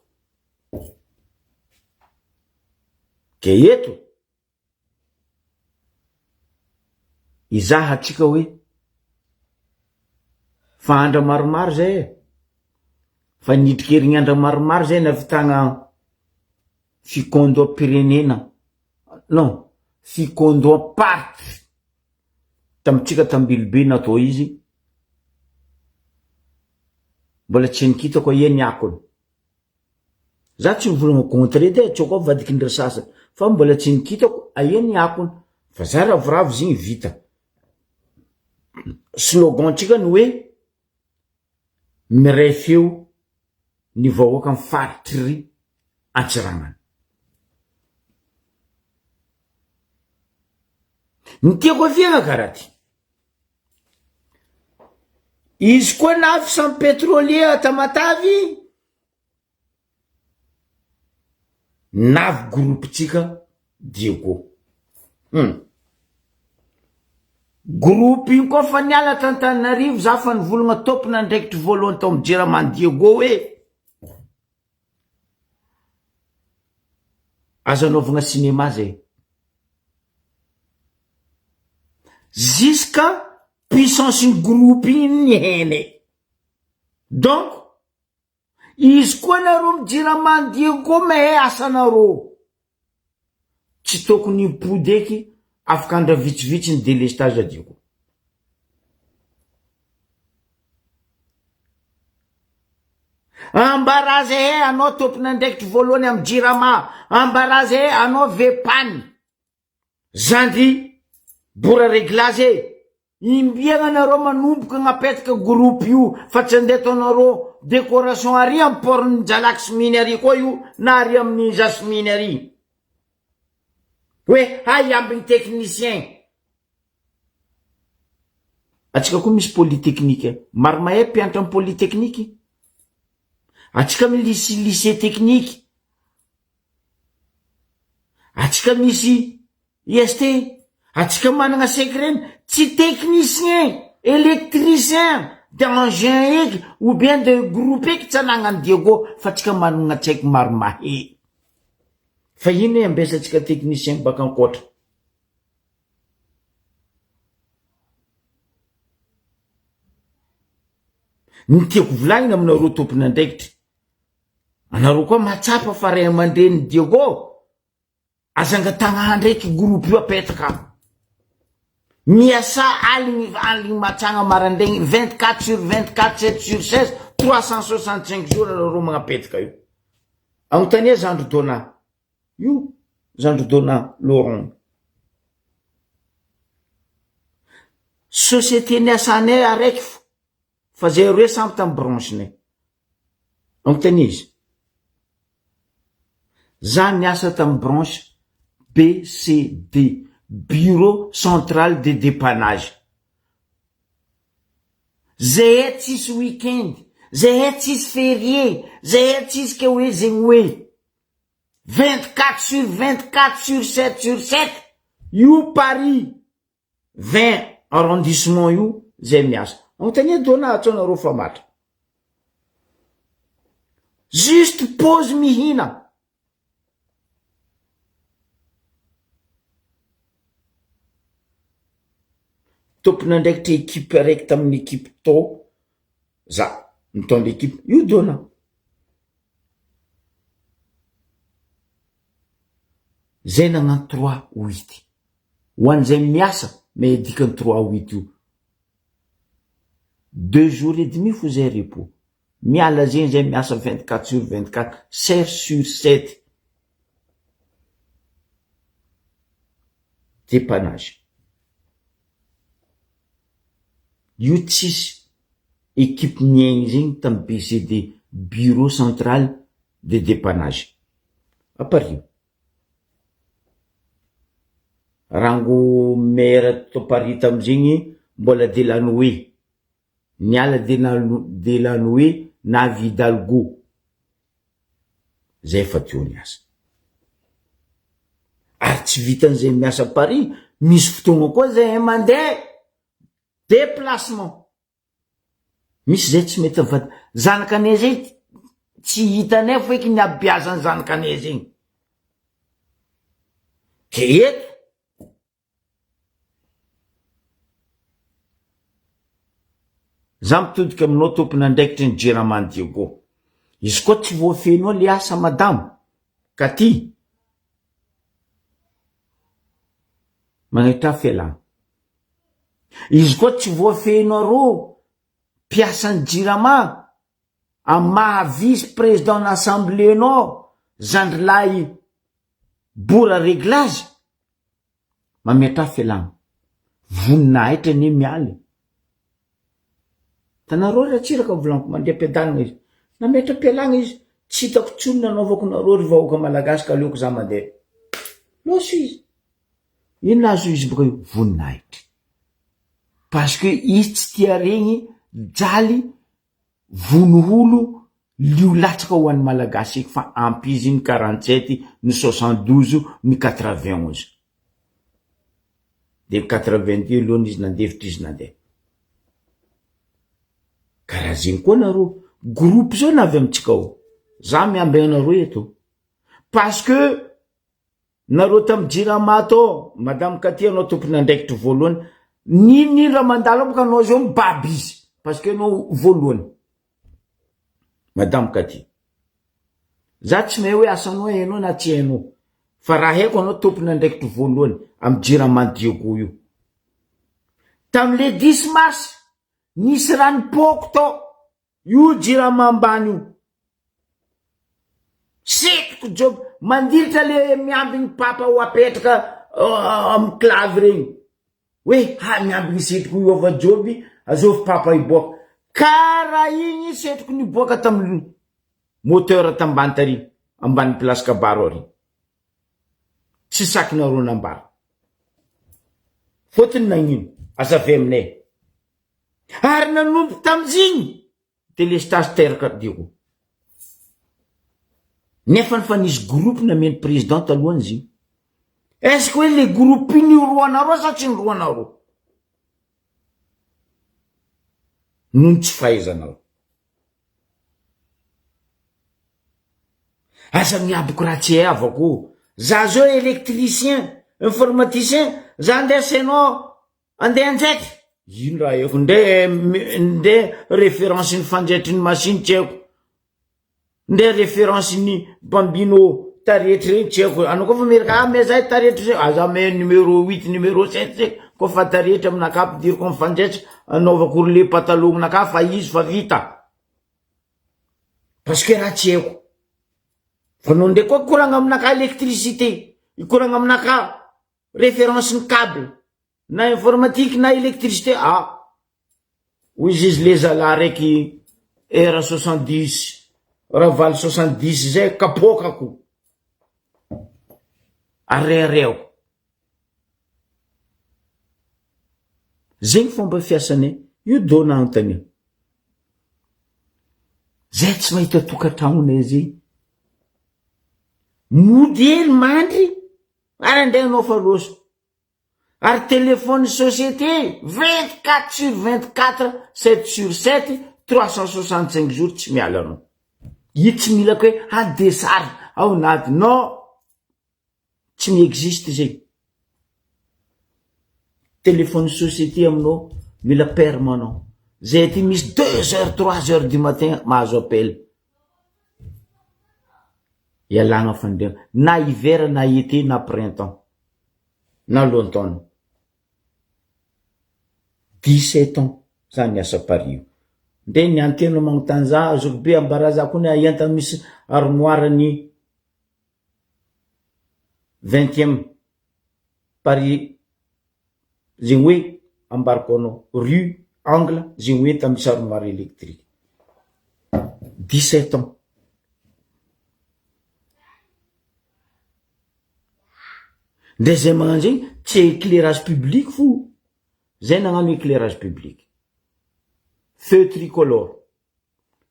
[SPEAKER 1] Ke eto, hizaha atsika hoe fa andra maromaro zay e, fa nidriky herignandra maromaro zay nahavitagna fikaondoham-pirenena, non, fikaondoham-paritry Tamintsika tambilobe natao izy mbola tsy nikitako aia ny akony. Za tsy mivolagna contre edy e, tsao koa mivadiky ndry sasany fa mbola tsy nikitako aia ny akony fa za ravoravo zegny vita. Slogan tsika ny hoe miray feo ny vahoaka am faritry Antsiranana. Ny tiako aviana karaha ty, izy koa navy samy petrolier a Tamatavy. Navy groupe-tsika Diego. Hum. Groupe io koa fa niala t'Antananarivo za fa nivolagna tompon'andraikitry voalohany tao am Jirama Diego hoe aza anaovagna cinéma zay. Jusqu'à puissance-n'ny groupe igny nihena. Donc Izy koa nareo mi jirama ny Diego mais asanareo tsy tokony hipody eky afaka andra vitsivitsy ny delestage Diego. Ambaraza eh anao tompon'andraikitry voalohany am jirama, ambaraza eh anao vepany. Zandry bora reglage e! Imbiagna nareo manomboka agnapetaka groupe io fa tsy andeha ataonareo décoration ary am port ny jalaxminy ary koa io na ary amin'ny jasmine ary hoe hay ambiny technicien atsika koa misy polytechnique maro mahay mpianatra am polytechnique atsika misy lycée technique Atsika misy IST, atsika managna secret tsy technicien, electricien d'engin eky ou bien de groupe eky tsy anagnan'i Diego fa atsika managna tsy haiko maro mahe. Fa ino iambesantsika technicien baka ankoatra? Ny tiako volagnina aminareo tompon'andraikitra, Anareo koa mahatsapa fa ray aman-drenin'i Diego aza angatahana ndraiky groupe io apetaka miasa aligny aligny matsagna marandraigny 24 sur 24 7 sur 16 365 jours anareo magnapetaka io agnontania zandry Dona io zandry Dona Laurent société niasanay araiky fo Fa zay roe samby tam branche nay. Anontania izy. Za niasa tam branche BCD, Bureau Central de Depannage. Zahay tsisy week-end, zahay tsisy ferié, zahay tsisy ke hoe zegny hoe. 24 sur 24 sur 7 sur 7 io Paris. 20 arrondissement io zay miasa. Anontania Dona atao nareo fa matra. Juste pause mihina. Tompon'andraikitra équipe araiky tamin'ny équipe tao za mitondra équipe io Dona. Zay nagnano trois huit. Ho an'izay miasa mais dikany trois huit io deux jours et demi fo zay repos miala zegny zay miasa 24 sur 24 sept sur sept depannage io tsisy equipe miaigny zegny tamy BCD bureau central de depannage à Paris. Rango maire tao Paris tamizegny mbola Delanoe, niala Delanoe navy Hidalgo, zay fa teo niasa. Ary tsy vitan'izay miasa Paris, misy fotoagna koa zahay mandeha déplacement. Misy zay tsy mety mivady. Zanakanay zay tsy hitanay feky ny habeazan'ny zanakanay zegny. Ke eto za mitodika aminao tompon'andraikitry ny Jirama Diego. Izy koa tsy voafehinao le asa madamo ka ty magnetra fialana. Izy koa tsy voafehinareo mpiasan'ny jirama amin'ny maha vice président ny assemblée nao zandrilahy bora reglage mametraha fialana voninahitra anie miala e tanareo ratsiraka volaniko mandeha am-piadanana izy nametra-pialana izy tsy hitako tsony nanaovako nareo ry vahoaka malagasy ka aleoko za mandeha loso izy Inona azo izy boka io? Voninahitra. Parce que izy tsy tia regny jaly vono olo. Lio latsaka ho an'ny Malagasy eky fa ampy izy ny 47, ny 72, ny 91. De ny 82 lohany izy nandefitra izy nandeha. Karaha zegny koa nareo, groupe zao na avy amintsika ao. Za miambigna anareo eto. Parce que Nareo tam jirama tao madame Katy anao tompon'andraikitry voalohany n'inon'ino raha mandalo ao boka anao zao mibaby izy parce que anao voalohany madame Katy za tsy mahay hoe asanao hainao na tsy hainao fa raha haiko anao tompon'andraikitry voalohany am jirama Diego io tam le dix mars nisy raha nipoko tao Io jirama ambany io. Setriko job mandilitra le miambigny papa ho apetraka am clavy regny. Hoe ha miambigny setriko hiova joby azovy papa hiboaka. Kara igny setriko niboaka tam moteur tambany tary ambany place kabaro ary. Tsy sakinareo nambara. Fotony nagnino? Azavy aminay. Ary nanomboka tamin'izigny delestage teraka Diego. Nefany fa nisy groupe nameno président talohan'izigny. Est-ce que hoe le groupe io niroanareo sa tsy niroanareo? Noho ny tsy fahaizanareo. Aza miaboko raha tsy hay havako ô. Za zao électricien, informaticien, za andeha asainao Andeha hanjaitra? Ino raha haiko ndre ndre référence ny fanjaitry ny machine tsy haiko, ndre référence ny bambino taretry regny tsy haiko, anao koa fa miaraka ah mais zahay taretry zay, aza ame numéro huit numéro sept zay koa fa taretry aminakahy ampidiriko amy fanjaitra anaovako rouler patalognonakahy fa izy fa vita, parce que raha tsy haiko, fa anao ndray koa koragna aminakahy électricité, hikoragna aminakahy Référence ny câble na informatique na électricité ah hoy izy izy le zalahy raiky R 70 ravalo 70 zay kapoakako areharehako zegny fomba fiasanay io dona antanio zay tsy mahita tokantragnonay zegny mody hely mandry Ary andeha hanao fa roso. Ary téléphone société 24 sur 24, 7 sur 7, 365 jours tsy miala anao. Io tsy mila ko hoe ah décharge ao anaty. Non! Tsy mi-existe zay. Téléphone société aminao mila permanent. Zay aty misy 2 heures, 3 heures du matin mahazo appel. Ialagna fandriagna na hiver na été na printemps na l'automne. 17 ans za niasa Paris io. Nde ny anteno magnontany za azoko be ambara za koa ny entana misy armoire ny vingtième Paris zegny hoe ambarako anao rue angle zegny hoe enta misy armoire électrique. 17 ans. Ndre zay magnano zegny tsy éclairage public fo zay nagnano éclairage public. Feu tricolore.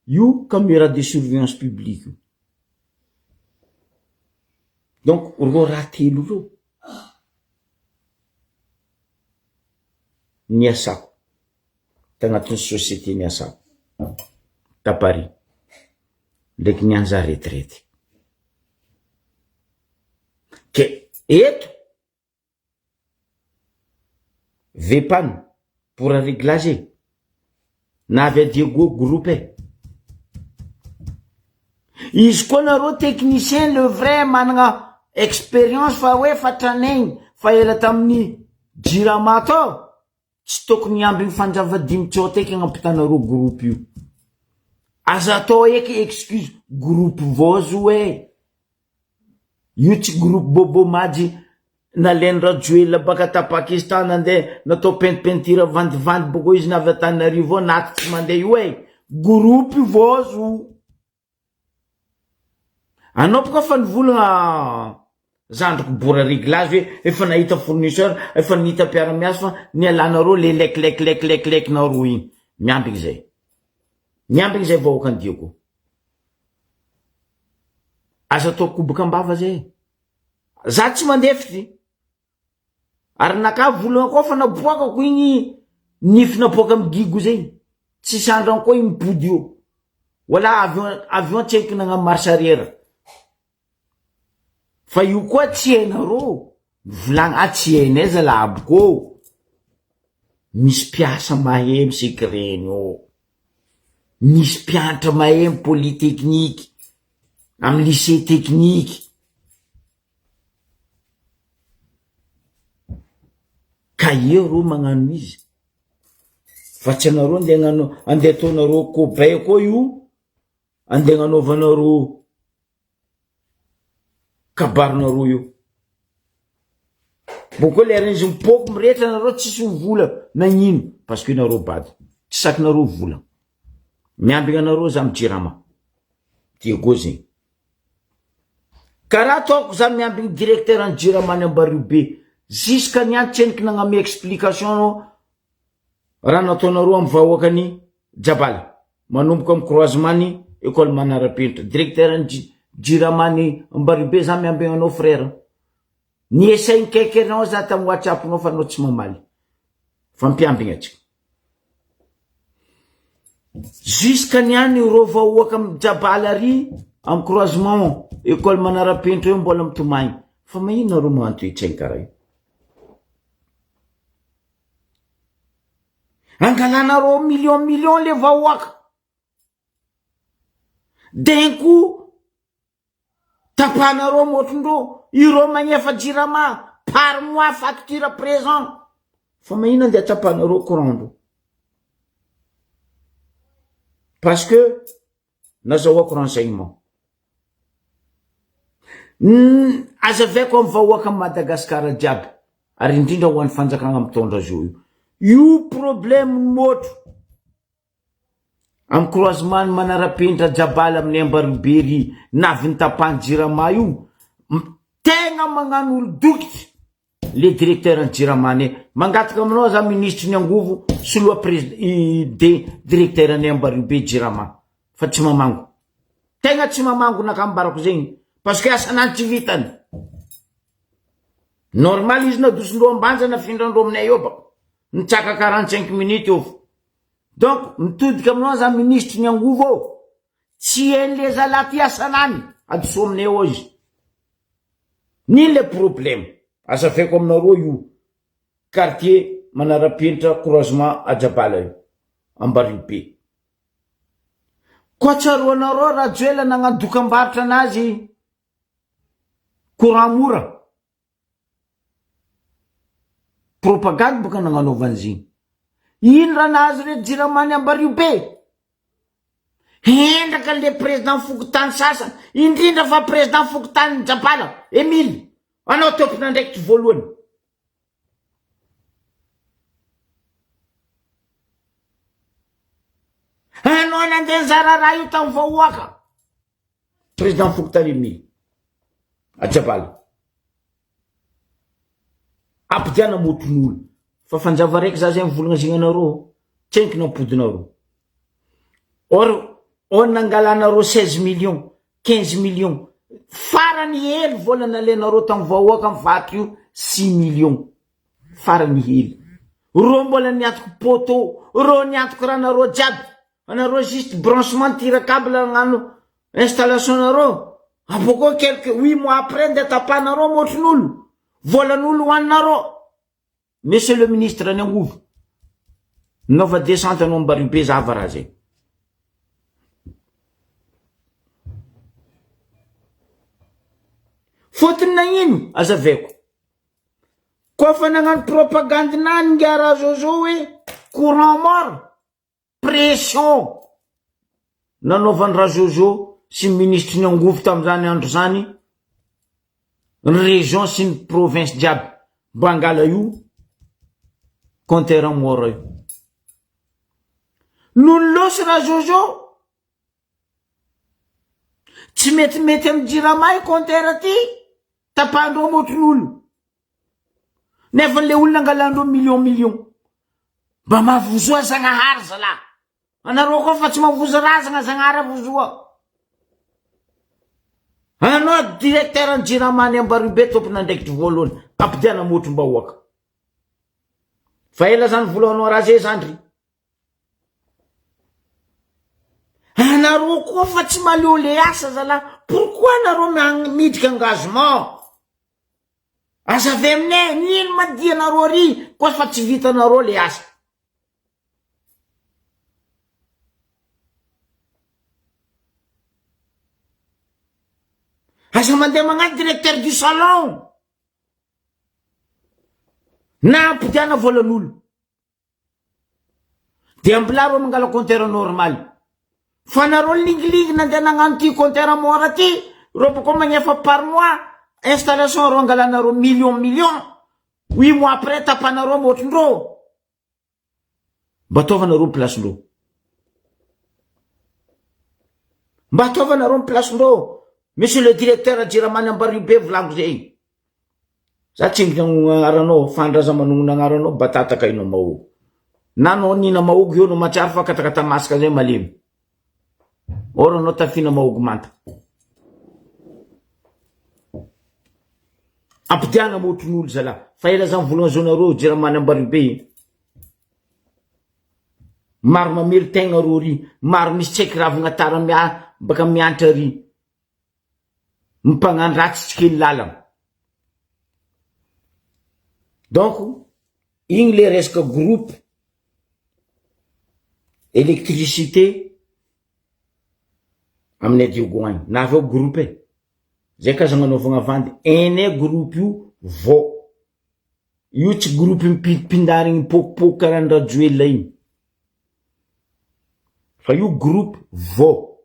[SPEAKER 1] Io caméra de surveillance publique io. Donc reo raha telo reo niasako tagnatin'ny société niasako ta Paris ndraiky niany za retraite. Ke eto Vepana pour un réglage e! Na avy a Diego groupe e! Izy koa nareo technicien le vrai managna expérience fa hoe fa tranaigny fa ela tamin'ny jirama tao tsy tokony hiambigny fanjava dimy tsôta eky agnampitanareo groupe io. Aza atao eky excuse groupe vôzo e! Io tsy groupe bobo majy nalainy rajoelina baka ta Pakistan nandeha natao peinture vandivandy boko izy navy Antananarivo ao naty tsy mandeha io e! Groupe vozo! Anao boka fa nivolagna zandriko bora reglage hoe efa nahita fournisseur efa nahita mpiara-miasa fa nialanareo le lek lek lek lek lek nareo igny miambigny zay miambigny zay vahoakan'i Diego. Aza atao kobaka am-bava zay e. Za tsy mandefitry. Ary naka volana koa fa naboakako igny nify naboaka amy gigo zay. Tsisy andrano koa igny mipody eo. Wala avion avion tsy haiko nagnano marche arrière. Fa io koa tsy hainareo mivolagna ah tsy hainay zala aby koa. Misy mpiasa mahay amy secret-ny ao. Misy mpianatra mahay amy polytechnique, amy lycée technique. Ka eo reo magnano izy fa tsy anareo andeha agnano andeha ataonareo cobaye koa io andeha agnanaovanareo kabarinareo io. Bôkeo lera izy mipoaky mirehitra anareo tsisy mivola nagnino parce que nareo bado tsy sakinareo vola. Miambigna anareo za amy jirama Diego zegny. Karaha ataoko za miambigny directeur ny jirama any Ambariho be jusqu'à niany tseniky nagname explication anao raha nataonareo amy vahoakany Jabala manomboka amy croisement ny école manarapenitra directeur ny jirama ny Ambariho be za miambigny anao frère ny essai nikaiky anao za tamy whatsapp nao fa anao tsy mamaly fa mpiambigny atsika. Jusqu'à niany ireo vahoaka mijabaly ary am croisement école manarapenitra eo mbola mitomagny fa magnino nareo magnano toetsaigny karaha io? Angalanareo million million le vahoaka d'un coup Tapahanareo motondreo ireo magnefa jirama par mois facture présent fa magnino andeha tapahanareo courant ndreo parce que nazahoako renseignement azavaiko amy vahoaka Madagascar jiaby ary indrindra ho an'ny fanjakagna mitondra zao io io problème motro Am croisement ny manarapenitra Jabal amin'ny Ambaribe ry navy nitapahan jirama io tegna magnano olo dokitra le directeur ny jirama ne mangataka aminao za ministre ny angovo soloa président de directeur ny Ambaribe jirama fa tsy mamango tegna tsy mamango nakambarako zegny parce que asanany tsy vitany normal izy nadosondreo ambanja nafindrandreo aminay eo baka nitsaka 45 minutes eo Donc mitodika aminao za minisitry ny angovo ô, tsy hain'le zalahy ty asanany, adoso aminay ao izy. N'ino le problème? Azavaiko aminareo io quartier manarapenitra croisement Adjabala io, Ambariho be. Koa tsaroanareo Rajoelina nagnano dokambarotra anazy courant mora. Propagande boka nagnanaovany zegny. Ino raha nahazo reto jirama any Ambariho be? Hendraka le président fokontany sasany, indrindra fa président fokontany Jabala, Emile, anao tompon'andraikitry voalohany. Anao nandeha nizara raha io tamin'ny vahoaka. Président fokontany Emile, Ajabala. Ampidiana moton'olo. Fa fanjava raiky za zay mivolagna zegny anareo, tsy haiko nampodinareo. Or, or nangalanareo 16 millions, 15 millions. Farany hely vola nalainareo tamin'ny vahoaka amin'ny vato io 6 millions. Farany hely. Reo mbola niantoko poteau, reo niantoko raha jiaby. Anareo juste branchement tire cable agnano installation nareo abôkeo quelque huit mois après ndeha tapahanareo motron'olo volan'olo hoaninareo monsieur le ministre ny angovo nanaova descente anao Ambariho be zava raha zay fôtony nagnino azavaiko koa fa nagnano propagande nany ngia Razozo hoe courant mort Pression nanaovan'i Rajojo sy ny minisitry ny angovo tamin'izany andro izany ny région sy ny province jiaby mba hangala io compteur mort io. Nony losy Rajojo, tsy metimety amin'ny jirama io compteur ty, tapahandreo motron'olo. Nefa le olona angalandreo million million. Mba mavozoa Zagnahary zalah. Anareo koa fa tsy mavozo razagna Zagnahary avozoa. Anao directeur ny jirama any Ambaribe tompon'andraikitry voalohany ampidiana motrom-bahoaka. Fa ela zany volanao raze zandry. Anareo koa fa tsy maleo le asa zalahy, pourquoi anareo miditra engagement? Aza avy aminay, nino ma dianareo ary koa fa tsy vitanareo le asa. Aza mandeha magnano directeur du salon. Na ampodiana volan'olo. Dia mbola reo mangala compteur normal. Fa nareo lingilingy nandeha nagnano ty compteur mort ty, reo boko magnefa par mois, installation reo angalanareo million million, huit mois après tapanareo motondreo. Mba ataovanareo ny place-ndreo. Mba ataovanareo ny place-ndreo. Monsieur le directeur Jirama any Ambaribe volaniko zegny. Za tsy mitonona agnaranao fa andraza manonona agnaranao batataka inao mahogo. Na anao nina mahogo eo anao mahatsiaro fa katakata masaka zay malemy. Or anao tafina mahogo manta. Ampidiana motron'olo zalahy. Fa ela za mivolagna zao nareo jirama any Ambaribe. Maro mamely tegna rô ry, maro misy tsy haiky ravigna tara mia baka miantra ry. Mpagnano ratsy tsy kely lalagna. Donc igny le resaka groupe électricité aminay Diego agny, na avy ao groupe e, zay ka aza agnanaovagna vandy, hainay groupe io vao, io tsy groupe mipindarigny mipôkipôky karaha ny Rajoelina igny, fa io groupe vao.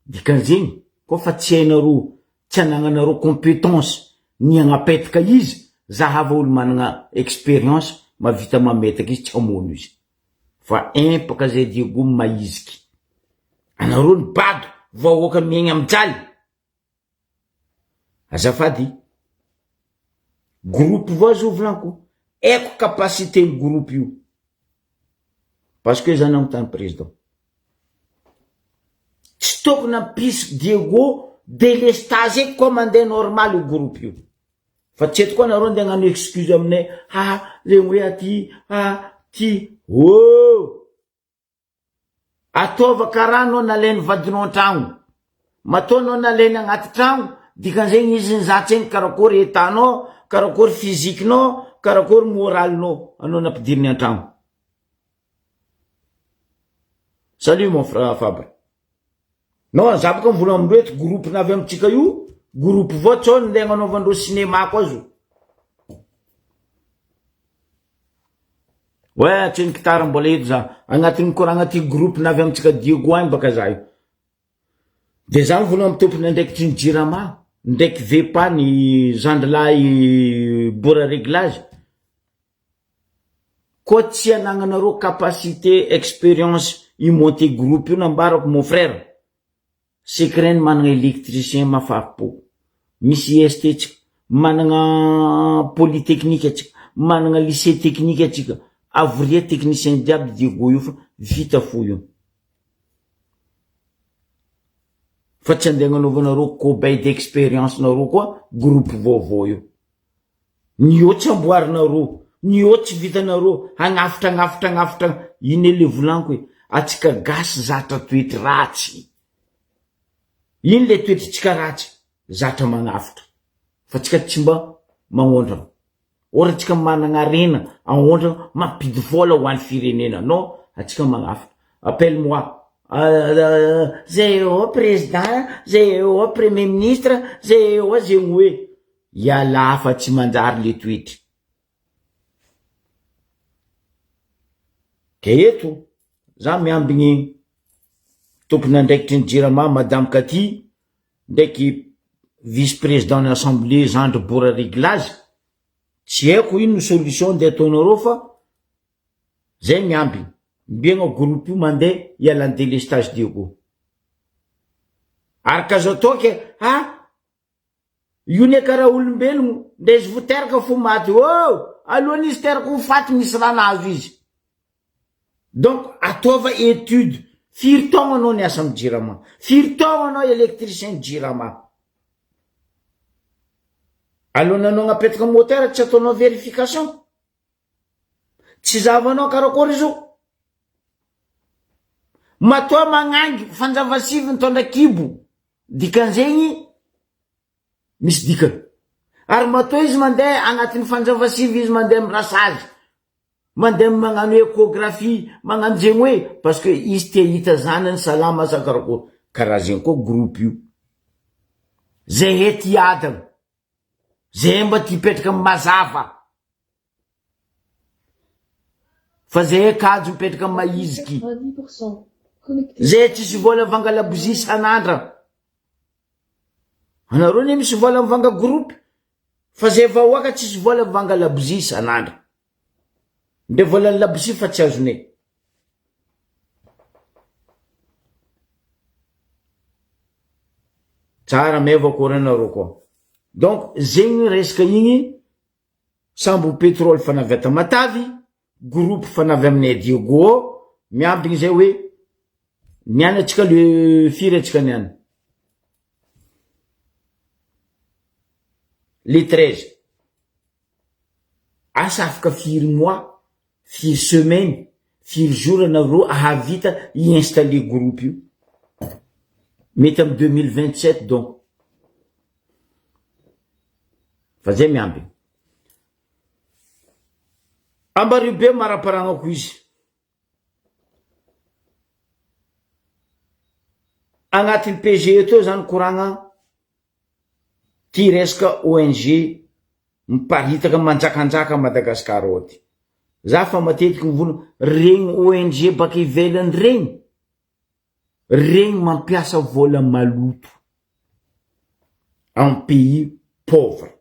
[SPEAKER 1] Dikan'izegny, koa fa tsy hainareo, tsy anagnanareo competence ny hagnapetaka izy, zahava olo managna experience mahavita mametaka izy tsy hamono izy. Fa empaka zay Diego mahiziky. Anareo ny bado, vahoaka miaigna mijaly. Azafady, groupe vao zao volaniko, haiko capacité ny groupe io, parce que za nanontany président, tsy tokony hampisy Diego délestage eky koa mandeha normal io groupe io, fa tsy eto koa nareo ndeha hagnano excuse aminay, ha zegny hoe aty, ha ty, oh! Ataova karaha anao nalainy vadinao antragno. Matoa anao nalainy agnaty tragno, dikan'izegny izy nizaha tsegny karakôry état-nao, karakôry physique-nao, karakôry moral-nao, anao nampidiriny antragno. Salut mon frère Fabre. Non, za boka mivolagna amindreo eto groupe navy amitsika io, groupe vao tsao ndeha agnanaovandreo cinéma koa zo. Ouais, tsy ny gitara mbola eto za. Agnatin'ny koragna ty groupe navy amitsika Diego agny baka za io. De za mivolagna amy tompon'andraikitry ny Jirama, ndraiky VEPA ny zandrilahy bora réglage. Koa tsy anagnanareo capacité, expérience hi monter groupe io nambarako mon frère. Secret ny managna électricien mafapo. Misy IST tsika, managna polytechnique atsika, managna lycée technique atsika, avoria technicien jiaby Diego io fa vita fo io. Fa tsy andeha agnanaovanareo cobaye d'expérience nareo koa groupe vaovao io. Ny eo tsy amboarinareo, ny eo tsy vitanareo, hagnafitra hagnafitra hagnafitra, iny le volaniko e, atsika gasy zatra toetry ratsy, iny le toetritsika ratsy, zatra magnafitra, fa tsika tsy mba magnondrana, or atsika managna harena aondrana mampidy vola ho an'ny firenena, non atsika magnafitra, appelle moi zay eo président, zay eo premier ministre, zay eo zegny hoe. Ialahy fa tsy manjary le toetry. Ke eto za miambigny tompon'andraikitry ny jirama madame Cathy ndraiky vice président ny assemblée zandry bora reglage, tsy haiko ino solution nde ataonareo fa zay miambigny, mbiagna groupe io mandeha hialan'ny délestage Diego. Ary ka azo atao ke ha Io ne karaha olombelogno, ndra izy vo teraka fo maty oh! Alohan'izy izy teraka ho faty misy raha nahazo izy. Donc ataova etude, firy taogno anao niasa am jirama, firy taogno anao électricien jirama. Alohan'ny anao agnapetaka moteur tsy ataonao verification. Tsy zahavanao karakory izy io. Matoa magnangy fanjava sivy mitondra kibo, dikan'izegny misy dikany. Ary matoa izy mandeha agnatin'ny fanjava sivy izy mandeha mirasazy, mandeha magnano echographie, magnano zegny hoe parce que izy te hahita zanany salama sa karakory. Karaha zegny koa groupe io. Zahay tia adana. Zay mba tia hipetraka am mazava. Fa zay kajo mipetraka am maiziky. Zay tsisy vola mivanga labozia isan'andra. Anareo ne misy vola mivanga groupe fa zay vahoaka tsisy vola mivanga labozia isan'andra. Ndre volan'ny labozia fa tsy azonay. Tsara meva akory anareo koa. Donc zegny resaka igny sambo pétrole fa navy a Tamatavy, groupe fa navy aminay Diego ao, miambigny zay hoe niany atsika le firy atsika niany? Le 13. Asa afaka firy mois, firy semaine, firy jour anareo ahavita hi-installer groupe io? Mety am 2027 donc. Fa zay miambigny. Ambario be maramparagnako izy. Agnatin'ny PGE teo zany koragna ty resaka ONG miparitaka manjakanjaka a Madagascar ao ty. Za fa matetiky mivolagna regny ONG baka ivelany regny, regny mampiasa vola maloto am pays pauvre.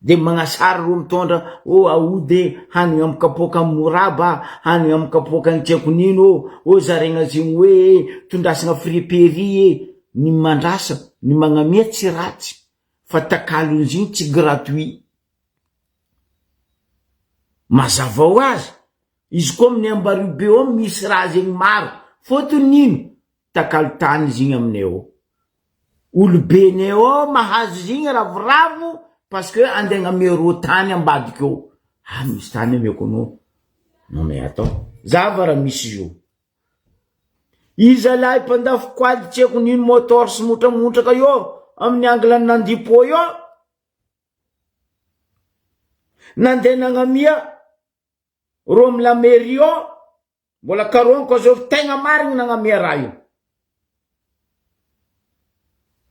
[SPEAKER 1] De magnasary ro mitondra oh aody e, hanigny am kapoaka am moraba, hanigny am kapoaka ny tsy haiko nino ô, ô zaregna zegny hoe e, tondrasagna friperie e, ny mandrasa, ny magnamia tsy ratsy fa takalon'izy igny tsy gratuit. Mazava ho azy, izy koa amin'ny Ambaribe be ao misy raha zegny maro, fôtony ino? Takalo tany izy igny aminay ao. Olobenay ao mahazo izy igny ravoravo parce que andeha agnamia rô tany ambadika ao. Ah misy tany ameko anao. Non mais attends, zava raha misy izy io. Iza lahy mpandafo quad tsy haiko nino motor sy motramotraka io amin'ny angle an'Andipo io. Nandeha nagnamia rô amy la mairie ao. Mbola karohiko azao tegna marigny nagnamia raha io.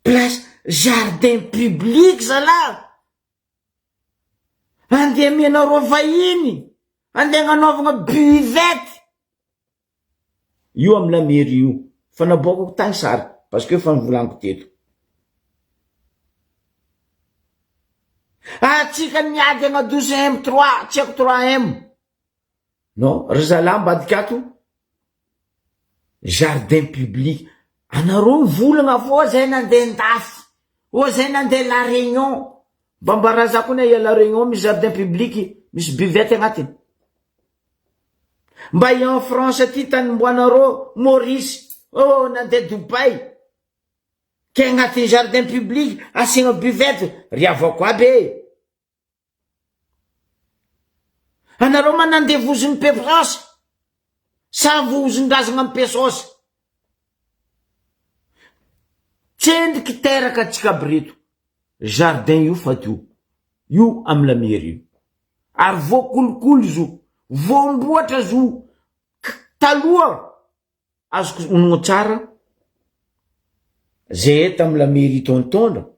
[SPEAKER 1] Place jardin public zalah. Andeha amianareo vahiny, andeha agnanaovagna buvette. Io amy la mairie io. Fa naboakako tagny sary parce que efa nivolaniko teto. Atsika niady agnadoso M trois, tsy haiko trois M. Non, ry zalahy ambadika ato, jardin public, anareo mivolagna fa oa zay nandeha andafy, oa zay nandeha la réunion, mba ambaraza koa ny la réunion misy jardin public, misy buvette agnatiny. Mba i en France aty tany mboanareo, Maurice, oh nandeha Dubaï, ke agnatin'ny jardin public asiagna buvette, ry havako aby e. Anareo ma nandevozin'ny pepsosy sa vohozin-drazagna am pesosy? Tsendriky teraka atsika aby reto. Jardin io fa teo. Io am la mairie io. Ary voakolikoly zo, voamboatra zo taloha. Azoko onogno tsara zay tam la mairie tonton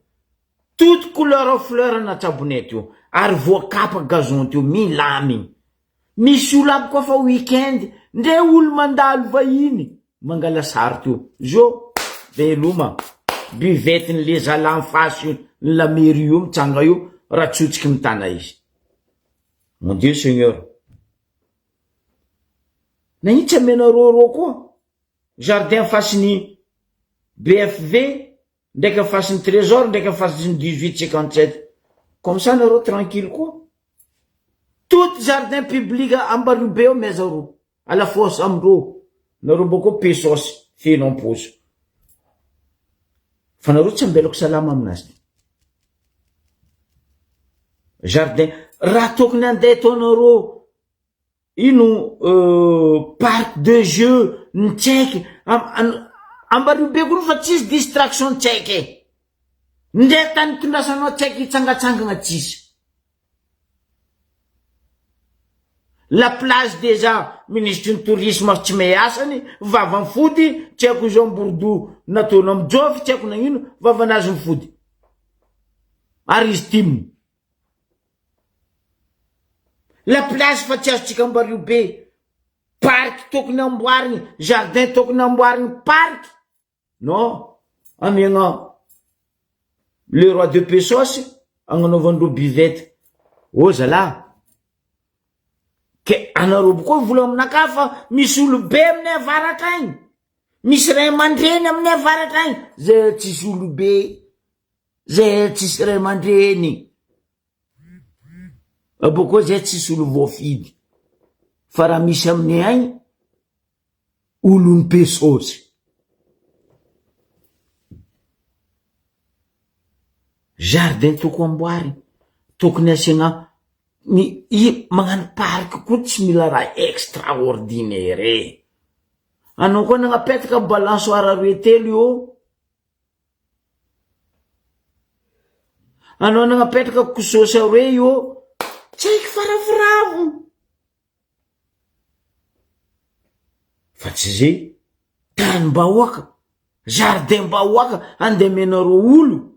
[SPEAKER 1] toute couleur fleur natsabonay teo ary voakapa gazon teo milamigny misy olo aby koa fa week-end ndre olo mandalo vahiny mangala sary teo zo veloma buvette ny le zala en face ny la mairie io mitsanga io raha tsotsiky mitana izy mon Dieu Seigneur. Nagnino tsy amenareo rô koa jardin fasin'ny BFV ndraiky am fasin'ny trésor ndraiky am fasin'ny 1857 comme ça nareo tranquille koa tout jardin public Ambaribe ao miaza ro à la fosse amindreo nareo bakeo pesos feno am-paosy fa nareo tsy ambelako salama aminazy ty. Jardin raha tokony andeha ataonareo ino parc de jeux ny tsaiky ambario be koa fa tsisy distraction tsaiky e ndre tany itondrasanao tsaiky hitsangatsangana tsisy. La plage dejà minisitry ny tourisme tsy mahay asany, vava mifody, tsy haiko izao Amboridou nataonao am jofy tsy haiko nagnino, vavanazy mifody. Ary izy tim. La plage fa tsy azontsika ambario be, parc tokony amboarigny, jardin tokony amboarigny parc. Non, amiagna le roi de Pesos agnanaovandreo buvette. Oh zalah, ke anareo koa mivola aminakahy fa misy olobe aminay avaratra agny, misy ray aman-dreny aminay avaratra agny, zay tsisy olobe, zay tsisy ray aman-dreny. Abôkeo zay tsisy olo voafidy, fa raha misy aminay agny, olon'ny Pesosy. Jardin toko amboariny, tokony asiana ny i magnano parc koa tsy mila raha extraordinaire e. Anao koa nagnapetaka balançoire roe telo io, anao nagnapetraka kosôsy aroe io, tsy haiko fa ravoravo. Fa tsy ze tanim-bahoaka, jardin-bahoaka andemenareo olo.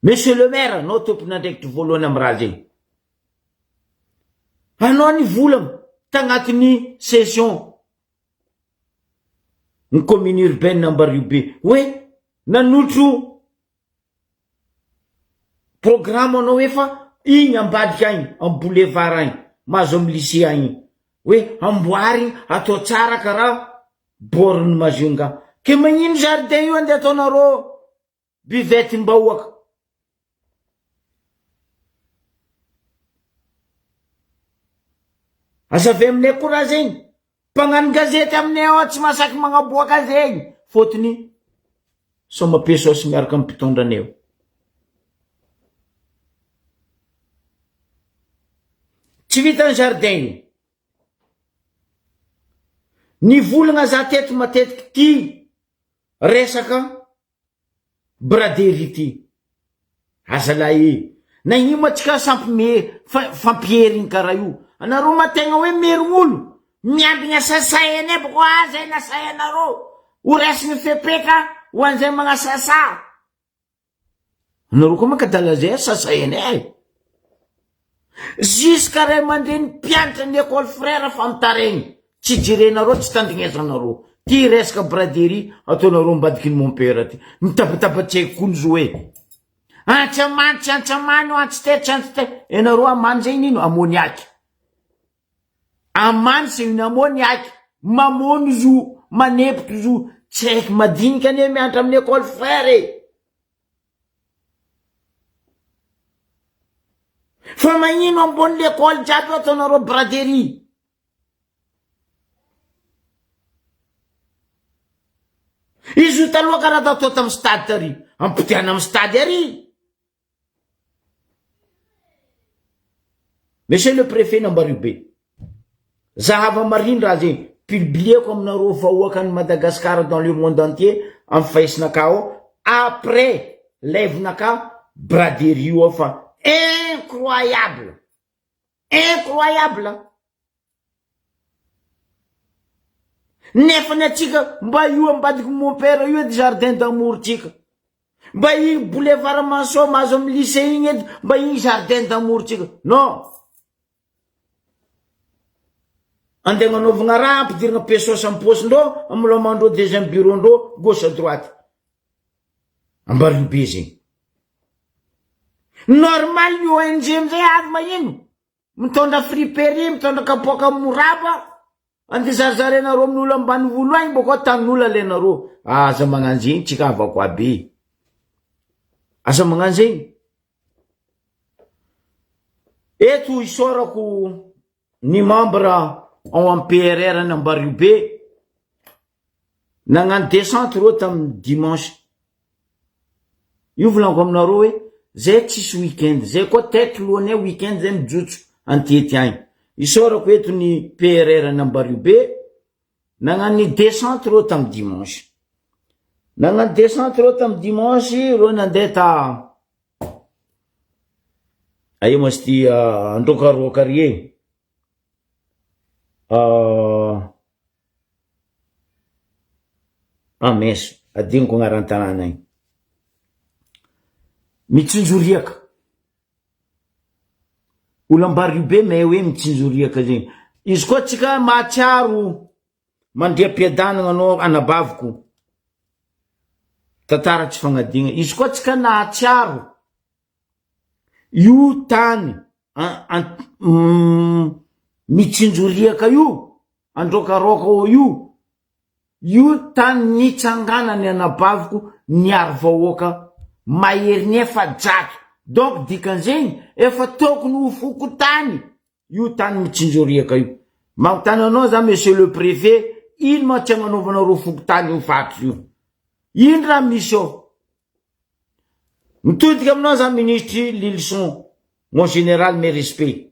[SPEAKER 1] Monsieur le maire, anao tompon'andraikitry voalohany amy raha zegny. Anao nivolagna tagnatin'ny session ny commune urbaine Ambariobe hoe nanotro Programme anao efa igny ambadika agny am boulevard agny mahazo am lycée agny hoe amboarigny atao tsara karaha bord ny Majunga ke magnino jardin io andeha ataonareo buvette mbahoaka. Aza avy aminay koa raha zegny Mpagnano gazety aminay ao tsy mahasaky magnaboaka zegny fôtony sao mampiesôsy miaraka am mpitondra anay ao. Tsy vitan'ny jardin io. Nivolagna za teto matetiky ty resaka Braderie ty. Azalahy e. Nagnino ma tsika sampy fampierigny karaha io. Anareo ma tegna hoe merign' olo. Miambigna sasainay boko ah zay nasainareo. Ho raisigny fepetra ho an'izay magnasasa. Anareo koa manko adala zay sasainay e. Jusqu'à ray aman-dreny mpianatra ny école frère fa mitaraigny. Tsy jerenareo tsy tandrignezanareo. Ty resaka braderie ataonareo ambadiky ny mon père ty. Mitabataba tsy haiko kony zo e. Antsy amany tsy antsy amany o antsy te tsy antsy te. Enareo amany zegny ino? Ammoniac. Amany c'est une ammoniac. Mamono zo, manepotro zo. Tsy haiko madinika anie mianatra amin'ny école frère e. Fa magnino ambony l'école jiaby ataonareo braderie? Izy io taloha karaha tatao tamin'ny stade tary, ampodiana amin'ny stade ary. Monsieur le préfet Nambariobe, zahava mariny raha zegny, publieko aminareo vahoakan'i Madagascar dans le monde entier amin'ny fahesinakà ao, après live-nakà braderie io ao fa incroyable, incroyable. Nefa ny antsika mba io ambadiky mon père io edy jardin d'amour tsika. Mba igny boulevard Mansoa mahazo amin'ny lycée igny edy mba igny jardin d'amour tsika. Non. Andeha agnanaovagna raha ampidiragna pesos am paosindreo amilomandreo deuxième bureau ndreo gauche à droite. Ambario be zegny. Normal ny ONG amizay avy magnino? Mitondra friperie, mitondra kapoaka moraba, andeha zarizarenareo amin'olo ambanivolo agny bôka tanin'olo alainareo. Aza magnano zegny tsika havako aby e. Aza magnano zegny. Eto isaorako ny membre ao am PRR any Ambariobe nagnano descente reo tamin'ny dimanche. Io volaniko aminareo hoe. Zay tsisy week-end zay koa tête lohanay week-end zay mijotso antiety agny. Isaorako eto ny PRR ny Ambariobe nagnano ny descente reo tamy dimanche. Nagnano descente reo tamy dimanche reo nandeha ta aia moa izy ty Androkaroaka ary e. Ah mince, adinoko agnaran-tanàna igny. Mitsinjo riaka. Olo Ambaribe mahay hoe mitsinjo riaka zegny. Izy koa tsika mahatsiaro mandriam-piadanana anao anabaviko. Tantara tsy fagnadigna. Izy koa tsika nahatsiaro io tany mitsinjo riaka io, androkaroka ao io, io tany nitsanganany anabaviko niaro vahoaka maherin'ny 400, donc dikan'izegny efa tokony ho fokontany io tany mitsinjo riaka io. Magnontany anao za monsieur le préfet, ino ma tsy agnanaovanareo fokontany io faritra io? Ino raha misy ao? Mitodika aminao za ministry Lilison, mon général mes respects.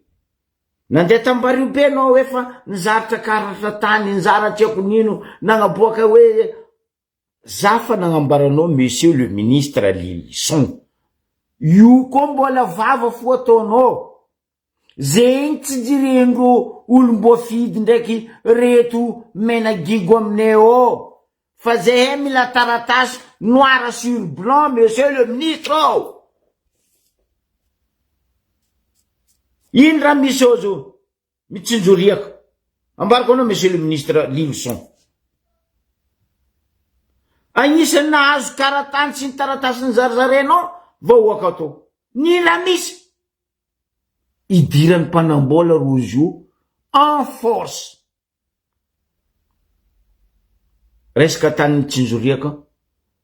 [SPEAKER 1] Nandeha tambario be anao efa nizaritra karatra tany, nizara tsy haiko nino, nagnaboaka hoe za fa nagnambaranao monsieur le ministre Lilison. Io koa mbola vava fo ataonao. Zegny tsy jirendro olom-boafidy ndraiky reto mena gigo aminay ao fa zahay mila taratasy noir sur blanc monsieur le ministre ô! Ino raha misy ao zao? Mitsinjo riaka. Ambarako anao monsieur le ministre Lilison. Agnisan'ny nahazo karatany sy ny taratasy nizarizarainao vahoaka tao. Ny raha misy. Idiran'ny mpanambola rozy io en force. Resaka tany Mitsinjoriaka